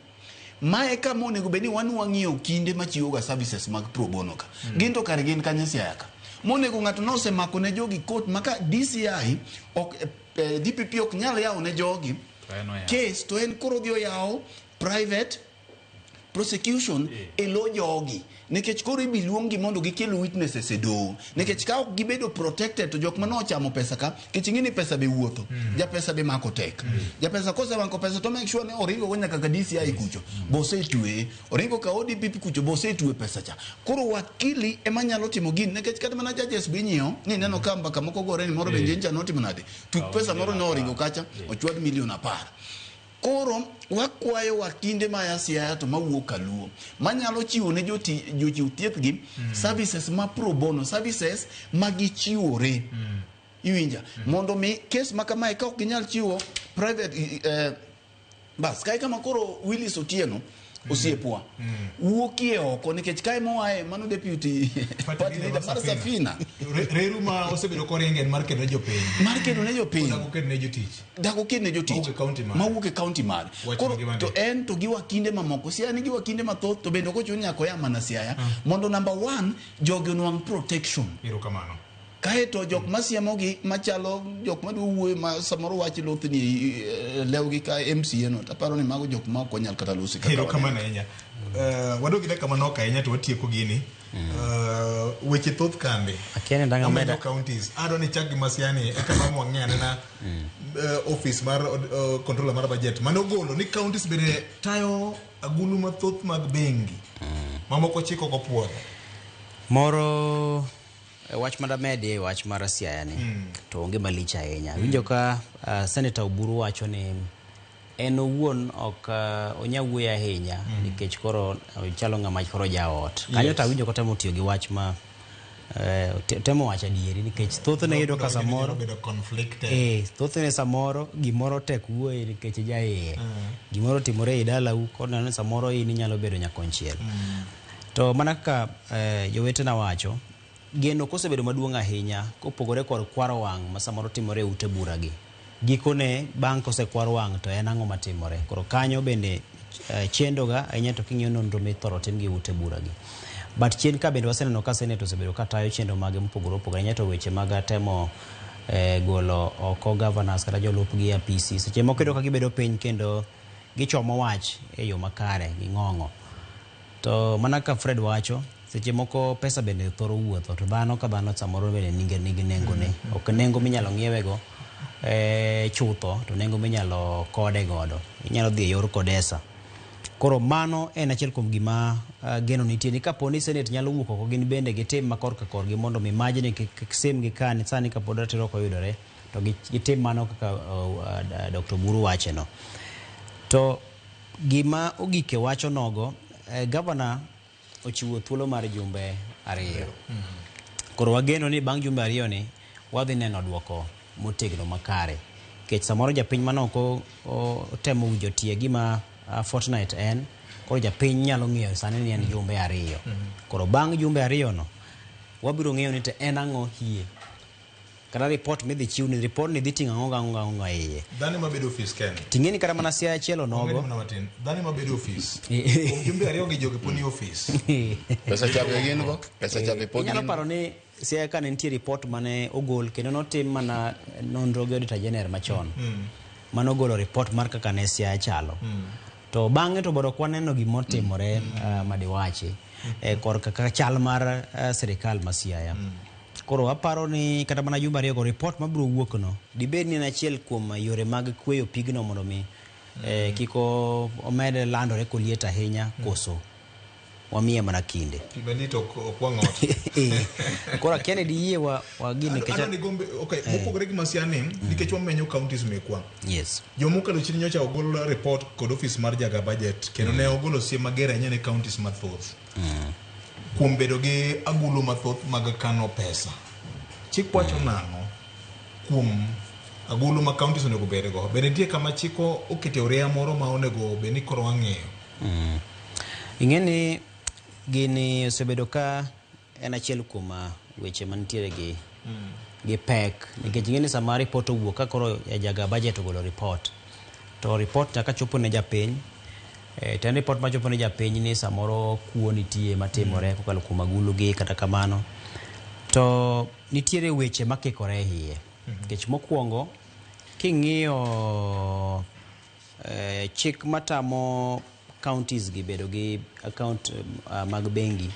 Mae kama onego bed ni wan wang'iyo kinde machiwoga services mag pro bono ka. Gin to kare gin kanye Siaya ka. Monego ng'ato nosemako ne jogi court ma ka DCI ok DPP ok nyal yawo ne jogi case to en koro odhi oyawo private prosecution e lo jogi nikech koro ibi luonggi mondo gikel witnesses e doho nikech ka ok gibedo protected to jok mane ochamo pesa ka nikech ing'e ni pesa be wuotho japesa be mako tek japesa kosemako pesa to make sure ni oringo go nyaka ka DCI kucho bosetweye oringo ka ODPP kucho bosetwe pesa cha koro wakili ema nyalo timo gini nikech kata mana judges be inyiewo ni ineno ka mbaka moko gore ni moro be njencha notimo nade tuk pesa moro ne oringo kacha ochwad milion 10. Koro wakwayo wakinde maya Siaya to mawuok Kaluo manyalo chiwo ne jochiw thieth gi services ma pro bono, services ma gichiwore. Iwinja? Mondo mi kes ma kamae ka ok ginyal chiwo private bas kae kama koro Willis Otieno osiepwa wuokie oko nikech kae moaye mano deputy party leader mar Safina. Reru ma osebedo koringe en mar kedo ne jopiny. Mar kedo ne jopiny. Dak oket ne jotich. Dak oket ne jotich. Mawuok e county mare. Mawuok e county mare. Wach Koro ngima to en to gi wakinde mamoko. Siaya nigi wakinde mathoth to bende ok ochuno ni nyaka oya mana Siaya. Mondo number one jogi onwang' protection. Erokamano. Kaeto jok masiemogi machalo jok madwa wuoyo ma samoro wach lothni lewgi ka MCA no taparo ni mago jok ma ok onyal kata losi kaka Erokamano ahinya. Wadog gi dakika manok ahinya to watieko gini. Weche thoth kambe. Akia ni dang' Wamenyo ameda- counties. Adwa ni chak gi Masiani eka bang' wang'e anena office mar controller mar budget mane ogolo ni counties bende tayo agulu mathoth mag bengi. Mamoko chik ok opuodho. Moro wach madamedi e wach mar Siaya ni to onge malich ahinya. Winjo ka Senator Oburu wacho ni en owuon ok onya wuoyo ahinya nikech koro ochalo ng'ama koro jaot. Kanyo Yes. to awinjo kotemo tiyo gi wach ma temo wacho adieri nikech thothne iyudo ka samoro bedo conflicted. Thothne samoro gimoro tek wuoye nikech jaiye. Gimoro timore e dalau koro neno ni samoro in inyalo bedo nyakonchiel. To mana kaka jowetena wacho, geno kosebedo maduong' ahinya kopogore kod kwaro wang' ma samoro timore e ute bura gi. Gikone bang' kosekwar wang' to en ang'o matimore? Koro kanyo bende chendo ga ahinya to king'iyo nonro mithoro tim gi ute bura gi. But chien ka bende waseneno ka Senate osebedo ka tayo chenro mage mopogore opogore ahinya to weche mag temo golo oko governors kata jolupgi e apisi. Seche moko iyudo ka gibedo piny kendo gichomo wach e yo makare ging'ong'o. To mana kaka Fred wacho, seche moko pesa bende thoro wuotho to dhano ka dhano samoro bende nigi nengone. Ok nengo minyalo ng'iewego chutho to nengo minyalo kode godo. Inyalo dhi e yor kodesa. Koro mano en achiel kuom gima geno nitie ni kapo ni Senate nyalo wuok oko gin bende gitim ma korka korgi mondo mi majni kik sim gi kani sani kapod ratiro ok oyudore to gitim mano kaka Dr. Oburu wache no. To gima ogike wacho nogo, governor ochiwo thuolo mar jumbe 2. Koro wageno ni bang' jumbe 2 ni wadhi neno duoko motegno makare. Nikech samoro japiny manoko otemo winjo tie gima fortnight en, koro japiny nyalo ng'eyo sani ni en jumbe 2. Koro bang' jumbe 2 no, wabiro ng'eyo ni to en ang'o hie. Kata report midhi chiw ni report ni dhi ting'o ang'o gang'o gang'o e iye. Dhano mabedo ofis kende. Ting'eni kata mana Siaya achiel onogo. Mana matin. Dhano mabedo ofis. Kuom jumbe 2 gi jogi pod ni ofis. Pesa chabe gin go? Pesa chabe pod Inyalo gin go? paro ni Siaya ka ne nitie report mane ogol kendo notim mana nonro gi Auditor General machon. Mane ogolo report mar kaka ne Siaya chalo. To bang'e to bod ok waneno gimotimore madiwachi korka kaka chal mar sirikal ma Siaya. Koro aparo ni kata mana jumbe 2 go report mabiro wuok no dibed ni en achiel kuom yore mag kweyo pigno mondo mi kik omed landore koliet ahinya koso wamiye mana kinde. Pi malit ok wang' ot. Koro akia ni diyie wa gini nikech Adwa ni gombe, okay, mopogore gi Masia ni, nikech wamenyo counties mekwa. Yes. Jomokalo chien nyocha ogol report kod office mar jaga budget kendo ne ogolo siem mager ahinya ne counties mathoth. Kuom bedo gi agulu mathoth mag kano pesa. Chik wacho nang'o kuom agulu ma counties onego bedgo? Bende nitie kama chik okete oreya moro ma onego bed ni koro wang'eyo? Ing'e ni gini osebedo ka en achiel kuom weche mantiere gi pek nikech ing'e ni sama report owuok ka koro jaga budget ogolo report to report nyaka chopo ne japiny. To en report machopo ne japiny ni samoro kuo nitie matimore kokalo kuom agulu gi kata kamano to nitiere weche makikore e iye. Nikech mokwongo king'iyo chik matamo counties gi bedo gi account mag bengi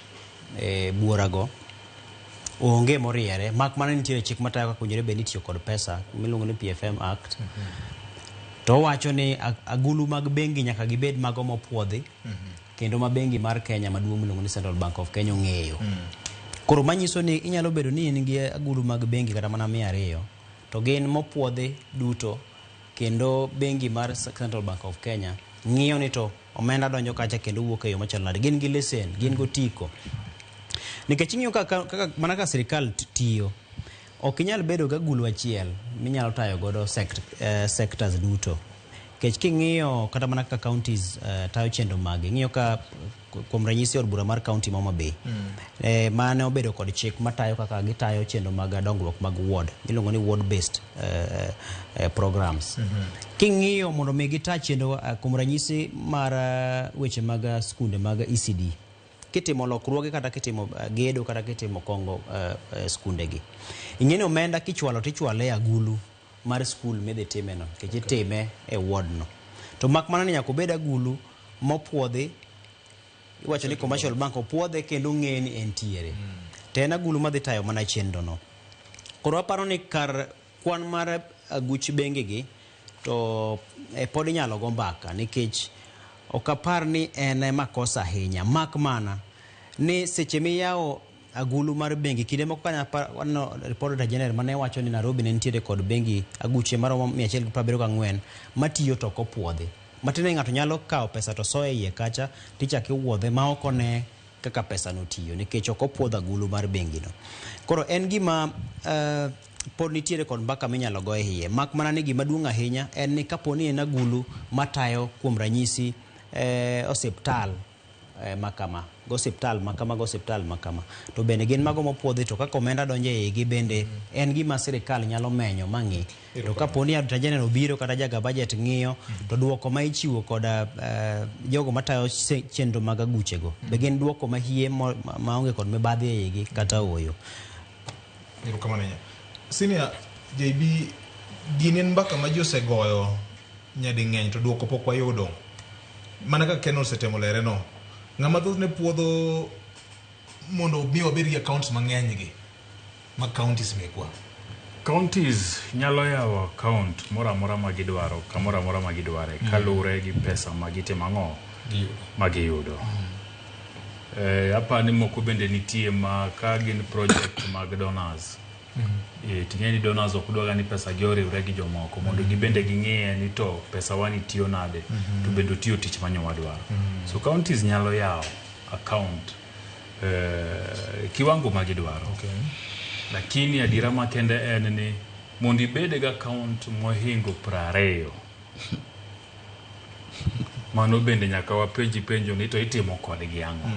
buorago onge moriere mak mana nitiere chik matayo kaka owinjore bed ni itiyo kod pesa miluongo ni PFM Act. To owacho ni agulu mag bengi nyaka gibed mago mopuodhi kendo ma bengi mar Kenya maduong' miluongo ni Central Bank of Kenya ong'eyo. Koro manyiso ni inyalo bedo ni in gi agulu mag bengi kata mana 200 to gin mopuodhi duto Kendo bengi mar Central Bank of Kenya ng'iyo ni to omenda donjo kacha kendo wuok e yo machalo nade. Gin gi lesen, gin gotiko. Nikech ing'iyo kaka, kaka mana ka sirikal tiyo, ok inyal bedo gi agulu achiel minyalo tayo godo sectors duto. Nikech king'iyo kata mana kaka counties tayo chenro magi, ing'iyo ka kuom ranyisi od bura mar county ma Homa Bay, mane obedo kod chik matayo kaka gitayo chenro mag dongruok mag ward, iluongo ni ward based programs. King'iyo mondo mi gita chenro kuom ranyisi mar weche mag skunde mag ECD, kitimo lokruoge kata kitimo gedo kata kitimo kongo skundegi, ing'e ni omenda kichwalo tichwale e agulu mar skul midhi timeno, nikech itime e ward no. To mak mana ni nyaka obed agulu mopuodhi, iwacho ni commercial bank opuodhe kendo ong'e ni entiere. To en agulu madhi tayo mana chenro no. Koro aparo ni kar kwan mar aguch bengi gi to pod inyalo go mbaka, nikech ok apar ni en makosa ahinya, mak mana ni seche miyawo agulu mar bengi, kinde moko kanya waneno report Auditor General mane wacho ni Nairobi ne nitiere kod bengi aguche maromo 174 matiyo to ok opuodhi. Matiende ni ng'ato nyalo kawo pesa to soyo e iye kacha tichako iwuodhe ma ok one kaka pesa no tiyo, nikech ok opuodh agulu mar bengi no. Koro en gima pod nitiere kod mbaka minyalo go e iye, mak mana ni gima duong' ahinya en ni kapo ni en agulu matayo kuom ranyisi osiptal makama, go osiptal makama, go osiptal makama, to bende gin mago mopuodhi, to kaka omenda donjo e igi bende en gima sirikal nyalo menyo mang'i. To kapo ni Auditor General obiro kata jaga budget ng'iyo, to duoko ma ichiwo koda jogo matayo chenro mag aguchego, be gin duoko mahie maonge kod mibadhi e igi kata ooyo. Erokamano ahinya. Senior JB, gini en mbaka ma ji osegoyo nyading'eny to duoko pok wayudo. Mana kaka Ken osetemo lere no, ng'ama thothne puodho mondo mi wabed gi accounts mang'eny gi mag counties mekwa. Counties nyalo yawo account moro amora ma gidwaro, kamoro amora ma gidware, kaluwore gi pesa ma gitimo ang'o ma giyudo. Aparo ni moko bende nitie ma ka gin project mag donors. Ting'e ni donors ok dwaga ni pesa gi oriwre gi jomoko mondo gibende ging'iye ni to pesa wani tiyo nade, to bende otiyo tich manyo wadwaro. So counties nyalo yawo account kiwango ma gidwaro. Lakini adiera makende en ni mondo ibed gi account mohingo 20, mano bende nyaka wapenji penjo ni to itimo kodgi ang'o.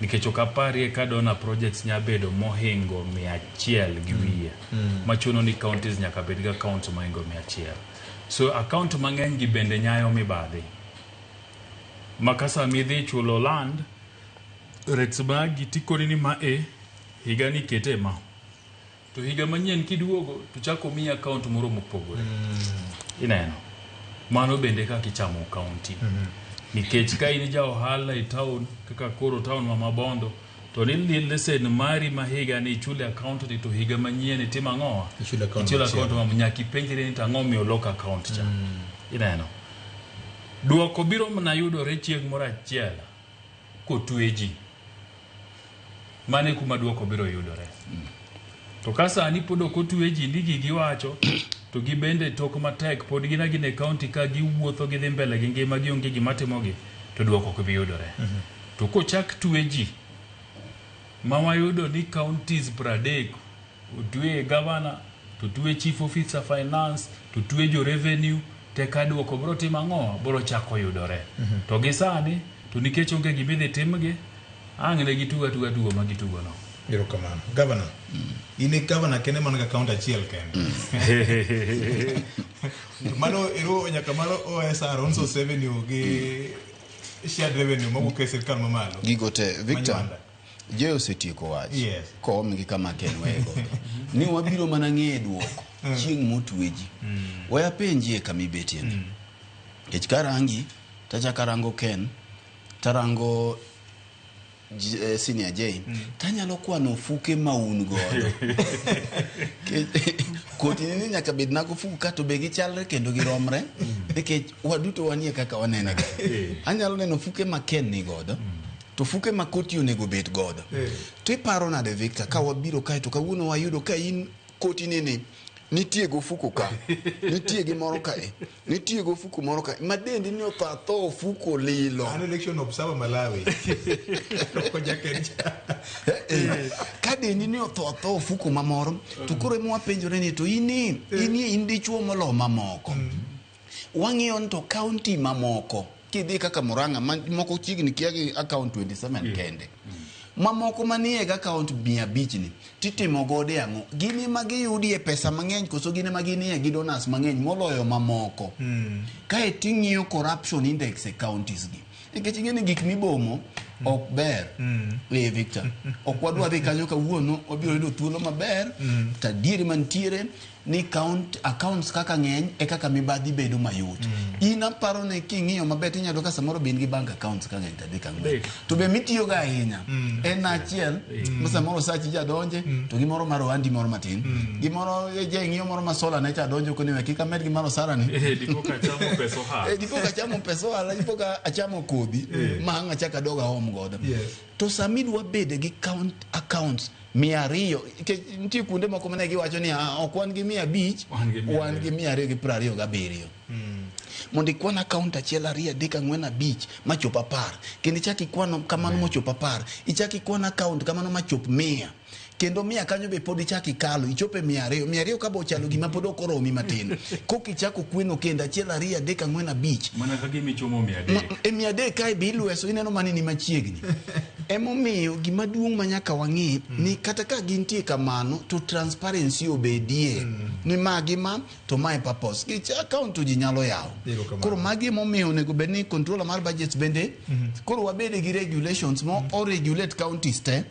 Nikech ok aparie ka donor projects nya bedo mohingo 100 gi wiye. Machuno ni counties nyaka bed gi account mohingo 100. So account mang'eny gi bende nyayo mibadhi. Ma ka sama idhi chulo land, rates magi tikoni ni ma e, higa ni kete ma. To higa manyien kiduogo to chako miyi account moro mopogore. Ineno. Mano bende kaka ichamo county. Nikech ka in ja ohala e town, kaka koro town ma Mabondo, to ni lesen mari ma higa ni ichule account ni to higa manyien itimo ang'o? Ichulo account Ichulo account machielo. ma nyaka ipenjri ni to ang'o miyo lok account cha. Ineno. Duoko biro mana yudore chieng' moro achiel kotwe ji. Mano e kuma duoko biro yudore. To ka sani pod ok otwe ji ni gigi wacho, to gibende tok matek pod gin agina e county ka giwuotho gidhi mbele gi ngima gionge gima timogi, to duoko ok bi yudore. To kochak twe ji, ma wayudo ni counties 30 otwe governor, to twe chief officer finance, to twe jo revenue, teka duoko biro timo ang'o? Biro chako yudore. To gi sani, to nikech onge gima idhi timgi, ang' ne gitugo atuga tugo ma gitugo no. Erokamano. Governor, in e governor kende man gi account achiel kende. Mano ero nyaka mar OSR, own source revenue gi shared revenue mawuok e sirkal mamalo. Gigo te, Victor, Manywanda. je osetieko wach. Yes. Koom gi kama Ken weye godo. Ni wabiro mana ng'eyo duoko chieng' motwe ji. We apenjie kama ibetie ni. Nikech karangi, tachako arango Ken, tarango Senior J, tanyalo kwano ofuke ma un godo. Koti ni nyaka bed na ofuku ka to be gichalre kendo giromre, nikech waduto wanie kaka wanene ga. Anyalo neno ofuke ma Ken ni godo, to ofuke ma koti onego bed godo. To iparo nade Victor, ka wabiro kae to kawuono wayudo ka in koti nini Nitie gofuko ka, nitie gi moro kae, nitie gofuko moro kae, ma dendi ni otho atho ofuko lilo. An election observer Malawi. Ka dendi ni otho atho ofuko mamoro, to koro ema wapenjore ni to in in dichuo molo mamoko. Wang'iyo ni to county mamoko, kidhi kaka Murang'a, moko chiegni kia gi account 27 kende. Mamoko manie ga account 500 ni, titimo godo ang'o? Gin ema giyudie pesa mang'eny koso gin ema ginie gi donors mang'eny moloyo mamoko? Kae ting'iyo corruption index e counties gi. Nikech ing'e ni gik mibomo ok ber. Victor, ok wadwa dhi kanyo kawuono, wabiro yudo thuolo maber. To adieri mantiere ni accounts kaka ng'eny e kaka mibadhi bedo mayot. In aparo ni king'iyo maber tinyalo ka samoro be in gi bank accounts ka ng'eny to adek ang'wen. To be mitiyogo ahinya en achiel ma samoro sachi jadonje to gimoro mar ohandi moro matin. Gimoro je ing'iyo moro ma sola ne cha donjo koni we kik amed gi mar osara ni. Dipo ka achamo pesa ohala. Dipo ka achamo pesa ohala, dipo ka achamo kodhi ma ang' achak adog aom godo. To sama idwa bedo gi accounts 200, nitie kuonde moko mane giwacho ni ok wan gi 500, wan gi 227. Mondo ikwan account 1 2 3 4 5 machop 10, kendo ichak ikwano kamano mochop 10, ichak ikwan account kamano machop 100, kendo 100 kanyo be pod ichak ikalo ichope 200, 200 ka bo chalo gima pod ok oromi matin, koka ichako kweno kendo 1 2 3 4 5 mana ka gima ichomo 300. E 300 kae be ilweso ineno mani ni machiegni. Emomiyo gima duong' ma nyaka wang'i ni kata ka gintie kamano to transparency obedie. Ni magi ma to mae purpose. Nikech account to ji nyalo yawo. Koro magi emomiyo onego bed ni controller mar budgets bende koro wabede gi regulations mo o regulate counties te.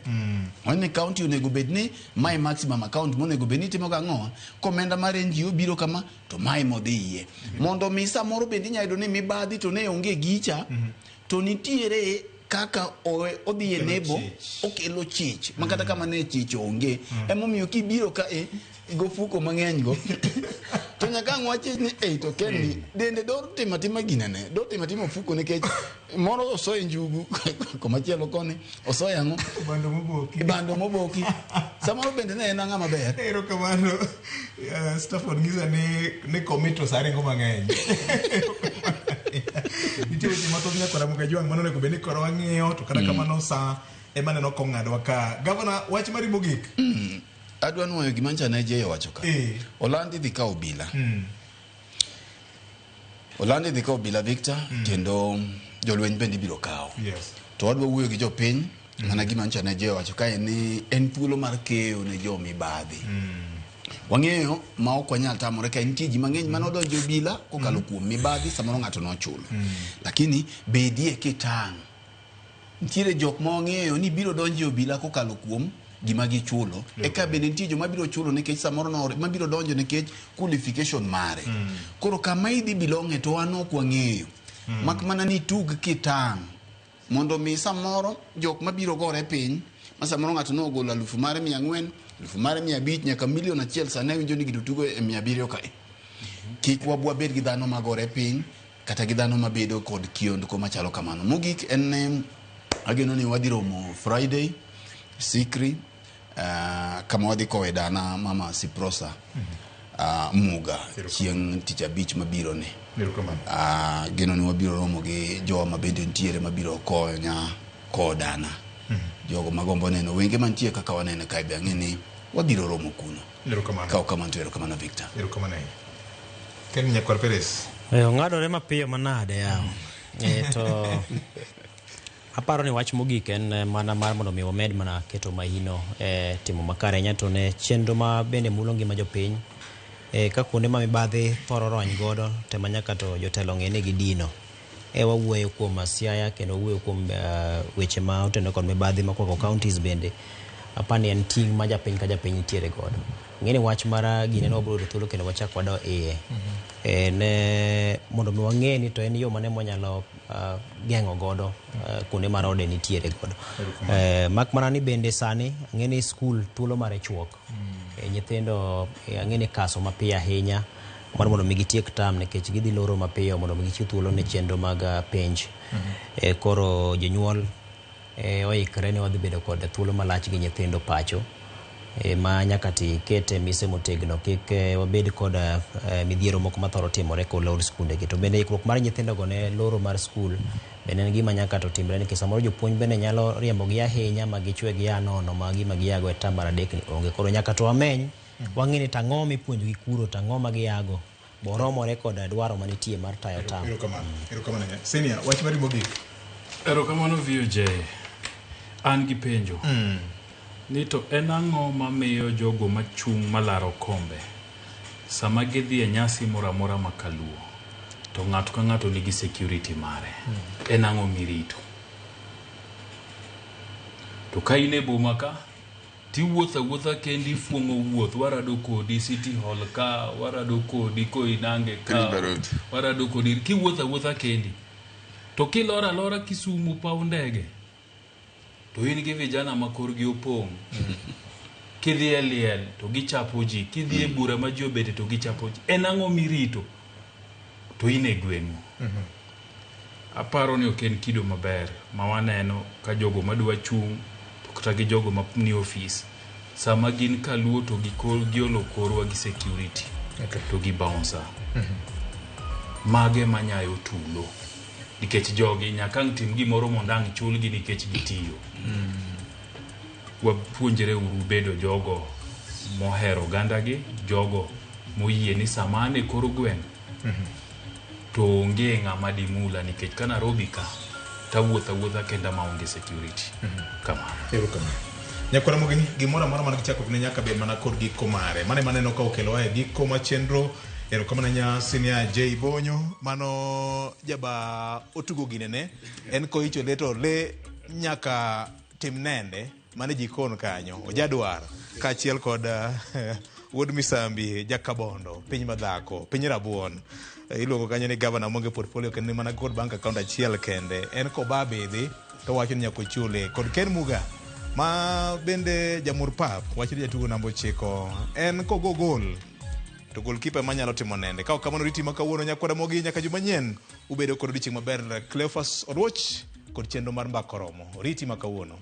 Wani county onego bed ni mae maximum account monego bed ni itimo gang'o, komenda mar NGO biro kama to mae modhi iye. Mondo mi samoro bende inyalo yudo ni mibadhi to ne onge gicha, to nitiere kaka odhi e nebo okelo chich ma kata kama ne chich onge. Emomiyo kibiro ka gofuko mang'eny go to nyaka ang' wachich ni to ken ni dende dor timo atima ginene, dor timo atima ofuko nikech moro osoye njugu komachielo koni osoye ang'o, bando moboki. Samoro bende ne en ang'a maber. Erokamano. Stafford ng'isa ni komito saringo mang'eny. Nitie weche mathoth nyaka Ramogi Ajwang' mano onego bed ni koro wang'iyo to kata kamano sa ema neno kong'adwa ka. Gavana, wach mari mogik. Adwa nuoyo gima ncha ne Jay owacho ka. Olandi dhi kawo obila. Olandi dhi kawo obila Victor, kendo jolweny bende ibiro kawo. To wadwa wuoyo gi jopiny mana gima ncha ne Jay owacho kae ni en thuolo mar keyo ne jomibadhi. Wang'eyo ma ok wanyal tamore ka nitie ji mang'eny mane odonjo e obila kokalo kuom mibadhi, samoro ng'ato nochulo. Lakini bedie kitang'. Nitiere jok ma wang'eyo ni biro donjo e obila kokalo kuom gima gichulo. Eka bende nitie joma biro chulo nikech samoro mabiro donjo nikech qualification mare. Koro kama idhi belonge to wan ok wang'eyo. Mak mana ni tug kitang'. Mondo mi samoro jok mabiro gore piny, ma samoro ng'ato nogolo 4,000 mare 400, 1,000 mare 500 nyaka 1,1 million sani awinjo ni gino tugo e 700 kae. Kik wabed gi dhano magore piny kata gi dhano mabedo kod kiondko machalo kamano. Mogik en ni ageno ni wadhi romo Friday Sikri, kama wadhi kowe dana mama Siprosa Muga chieng' tich abich mabiro ni. Geno ni wabiro romo gi jowa mabende nitiere mabiro konya kowo dana. Jogo magombo neno wenge mantie kaka waneno kae be ang'e ni wabiro romo kuno. Ka ok kamano to erokamano Victor. Erokamano ahinya. Ken Nyakwar Perez. Ong'adore mapiyo manade yawa. To aparo ni wach mogik en mana mar mondo mi wamed mana keto mahino timo makare ahinya to ne chenro ma bende mulo ngima jopiny. Ka kuonde ma mibadhi thoro rony godo tema nyaka to jotelo ng'e ni gidino. Wawuoyo kuom Siaya kendo wawuoyo kuom weche ma otenore kod mibadhi makwako counties bende. Apani en ting' ma japiny ka japiny nitiere godo. Ng'e ni wach mar gine no wabiro yudo thuolo kendo wachak wado iye. Ne mondo mi wang'e ni to en yo mane mwanyalo geng'o godo kuonde ma rode nitiere godo. Mak mana ni bende sani ang'e ni skul thuolo mare chuok. Nyithindo ang'e ni kaso mapiyo ahinya mar mondo mi gitiek term nikech gidhi loro mapiyo mondo mi gichiw thuolo ne chenro mag penj. Koro jonyuol oikre ni wadhi bedo kod thuolo malach gi nyithindo pacho. Ma nyaka tikete mise motegno kik wabed kod midhiero moko mathoro timore kolor skunde gi. To bende ikruok mar nyithindogo ne loro mar skul bende en gima nyaka to timre nikech samoro jopuonj bende nyalo riembogi ahinya ma gichwe gia nono ma gima giago e tam mar adek ni onge. Koro nyaka to wameny wang'e ni tang'o mipuonjogi kuro tang'o ma giago boromore kod dwaro manitie mar tayo tam. Erokamano. Erokamano ahinya. Senior, wach mari mogik. Erokamano VOJ. An gi penjo. Ni to en ang'o mamiyo jogo machung' malaro kombe sama gidhi e nyasi moro amora ma kaluo to ng'ato ka ng'ato nigi security mare. En ang'o mirito? To ka in e boma ka tiwuotho awuotha kendi ifuong'o wuoth warado kodi City Hall ka warado kodi Koinange ka warado kodi kiwuotho awuotha kendi to kiloro alora Kisumu paw ndege to in gi vijana ma korgi opong' kidhi e liel to gichapo ji kidhi e bura ma ji obete to gichapo ji en ang'o mirito to in e gweng'u aparo ni ok en kido maber ma waneno ka jogo madwa chung' to kata gi jogo ma ni ofis sama gin kaluo to giolo korwa gi security to gi bouncer mage manyayo tulo nikech jogi nyaka ang' tim gimoro mondo ang' chulgi nikech gitiyo wapuonjre uru bedo jogo mohero ogandagi jogo moyie ni sama an e kor gweng' to onge ng'ama dimula nikech ka Nairobi ka tawuotho awuotha kenda maonge security kamano. Erokamano. Nyakwara Mogi, gimoro amora man gi chakruok ne nyaka bed mana kod giko mare. Mano ema aneno ka okelowa e giko mar chenro. Erokamano ahinya Senior J Bonyo, mano jaba otugo ginene. En koicho le to le nyaka tim nende mane jikon kanyo. Ojadwar kaachiel kod wuod Misambi Jakabondo, piny madhako, piny rabuon. Iluongo kanyo ni gavana maonge portfolio kendo ni mana kod bank account achiel kende. En koba bidhi to wacho ni nyaka ochule. Kod Ken Muga ma bende jamur pap wacho ni jatugo namba 9 en kogo gol to goalkeeper ema nyalo timo nende. Ka ok kamano riti ma kawuono nyakwara Mogi nyaka juma nyien ubedo kod odiochieng' maber. Cleophas Oluoch kod chenro mar Mbaka Oromo. Oriti ma kawuono.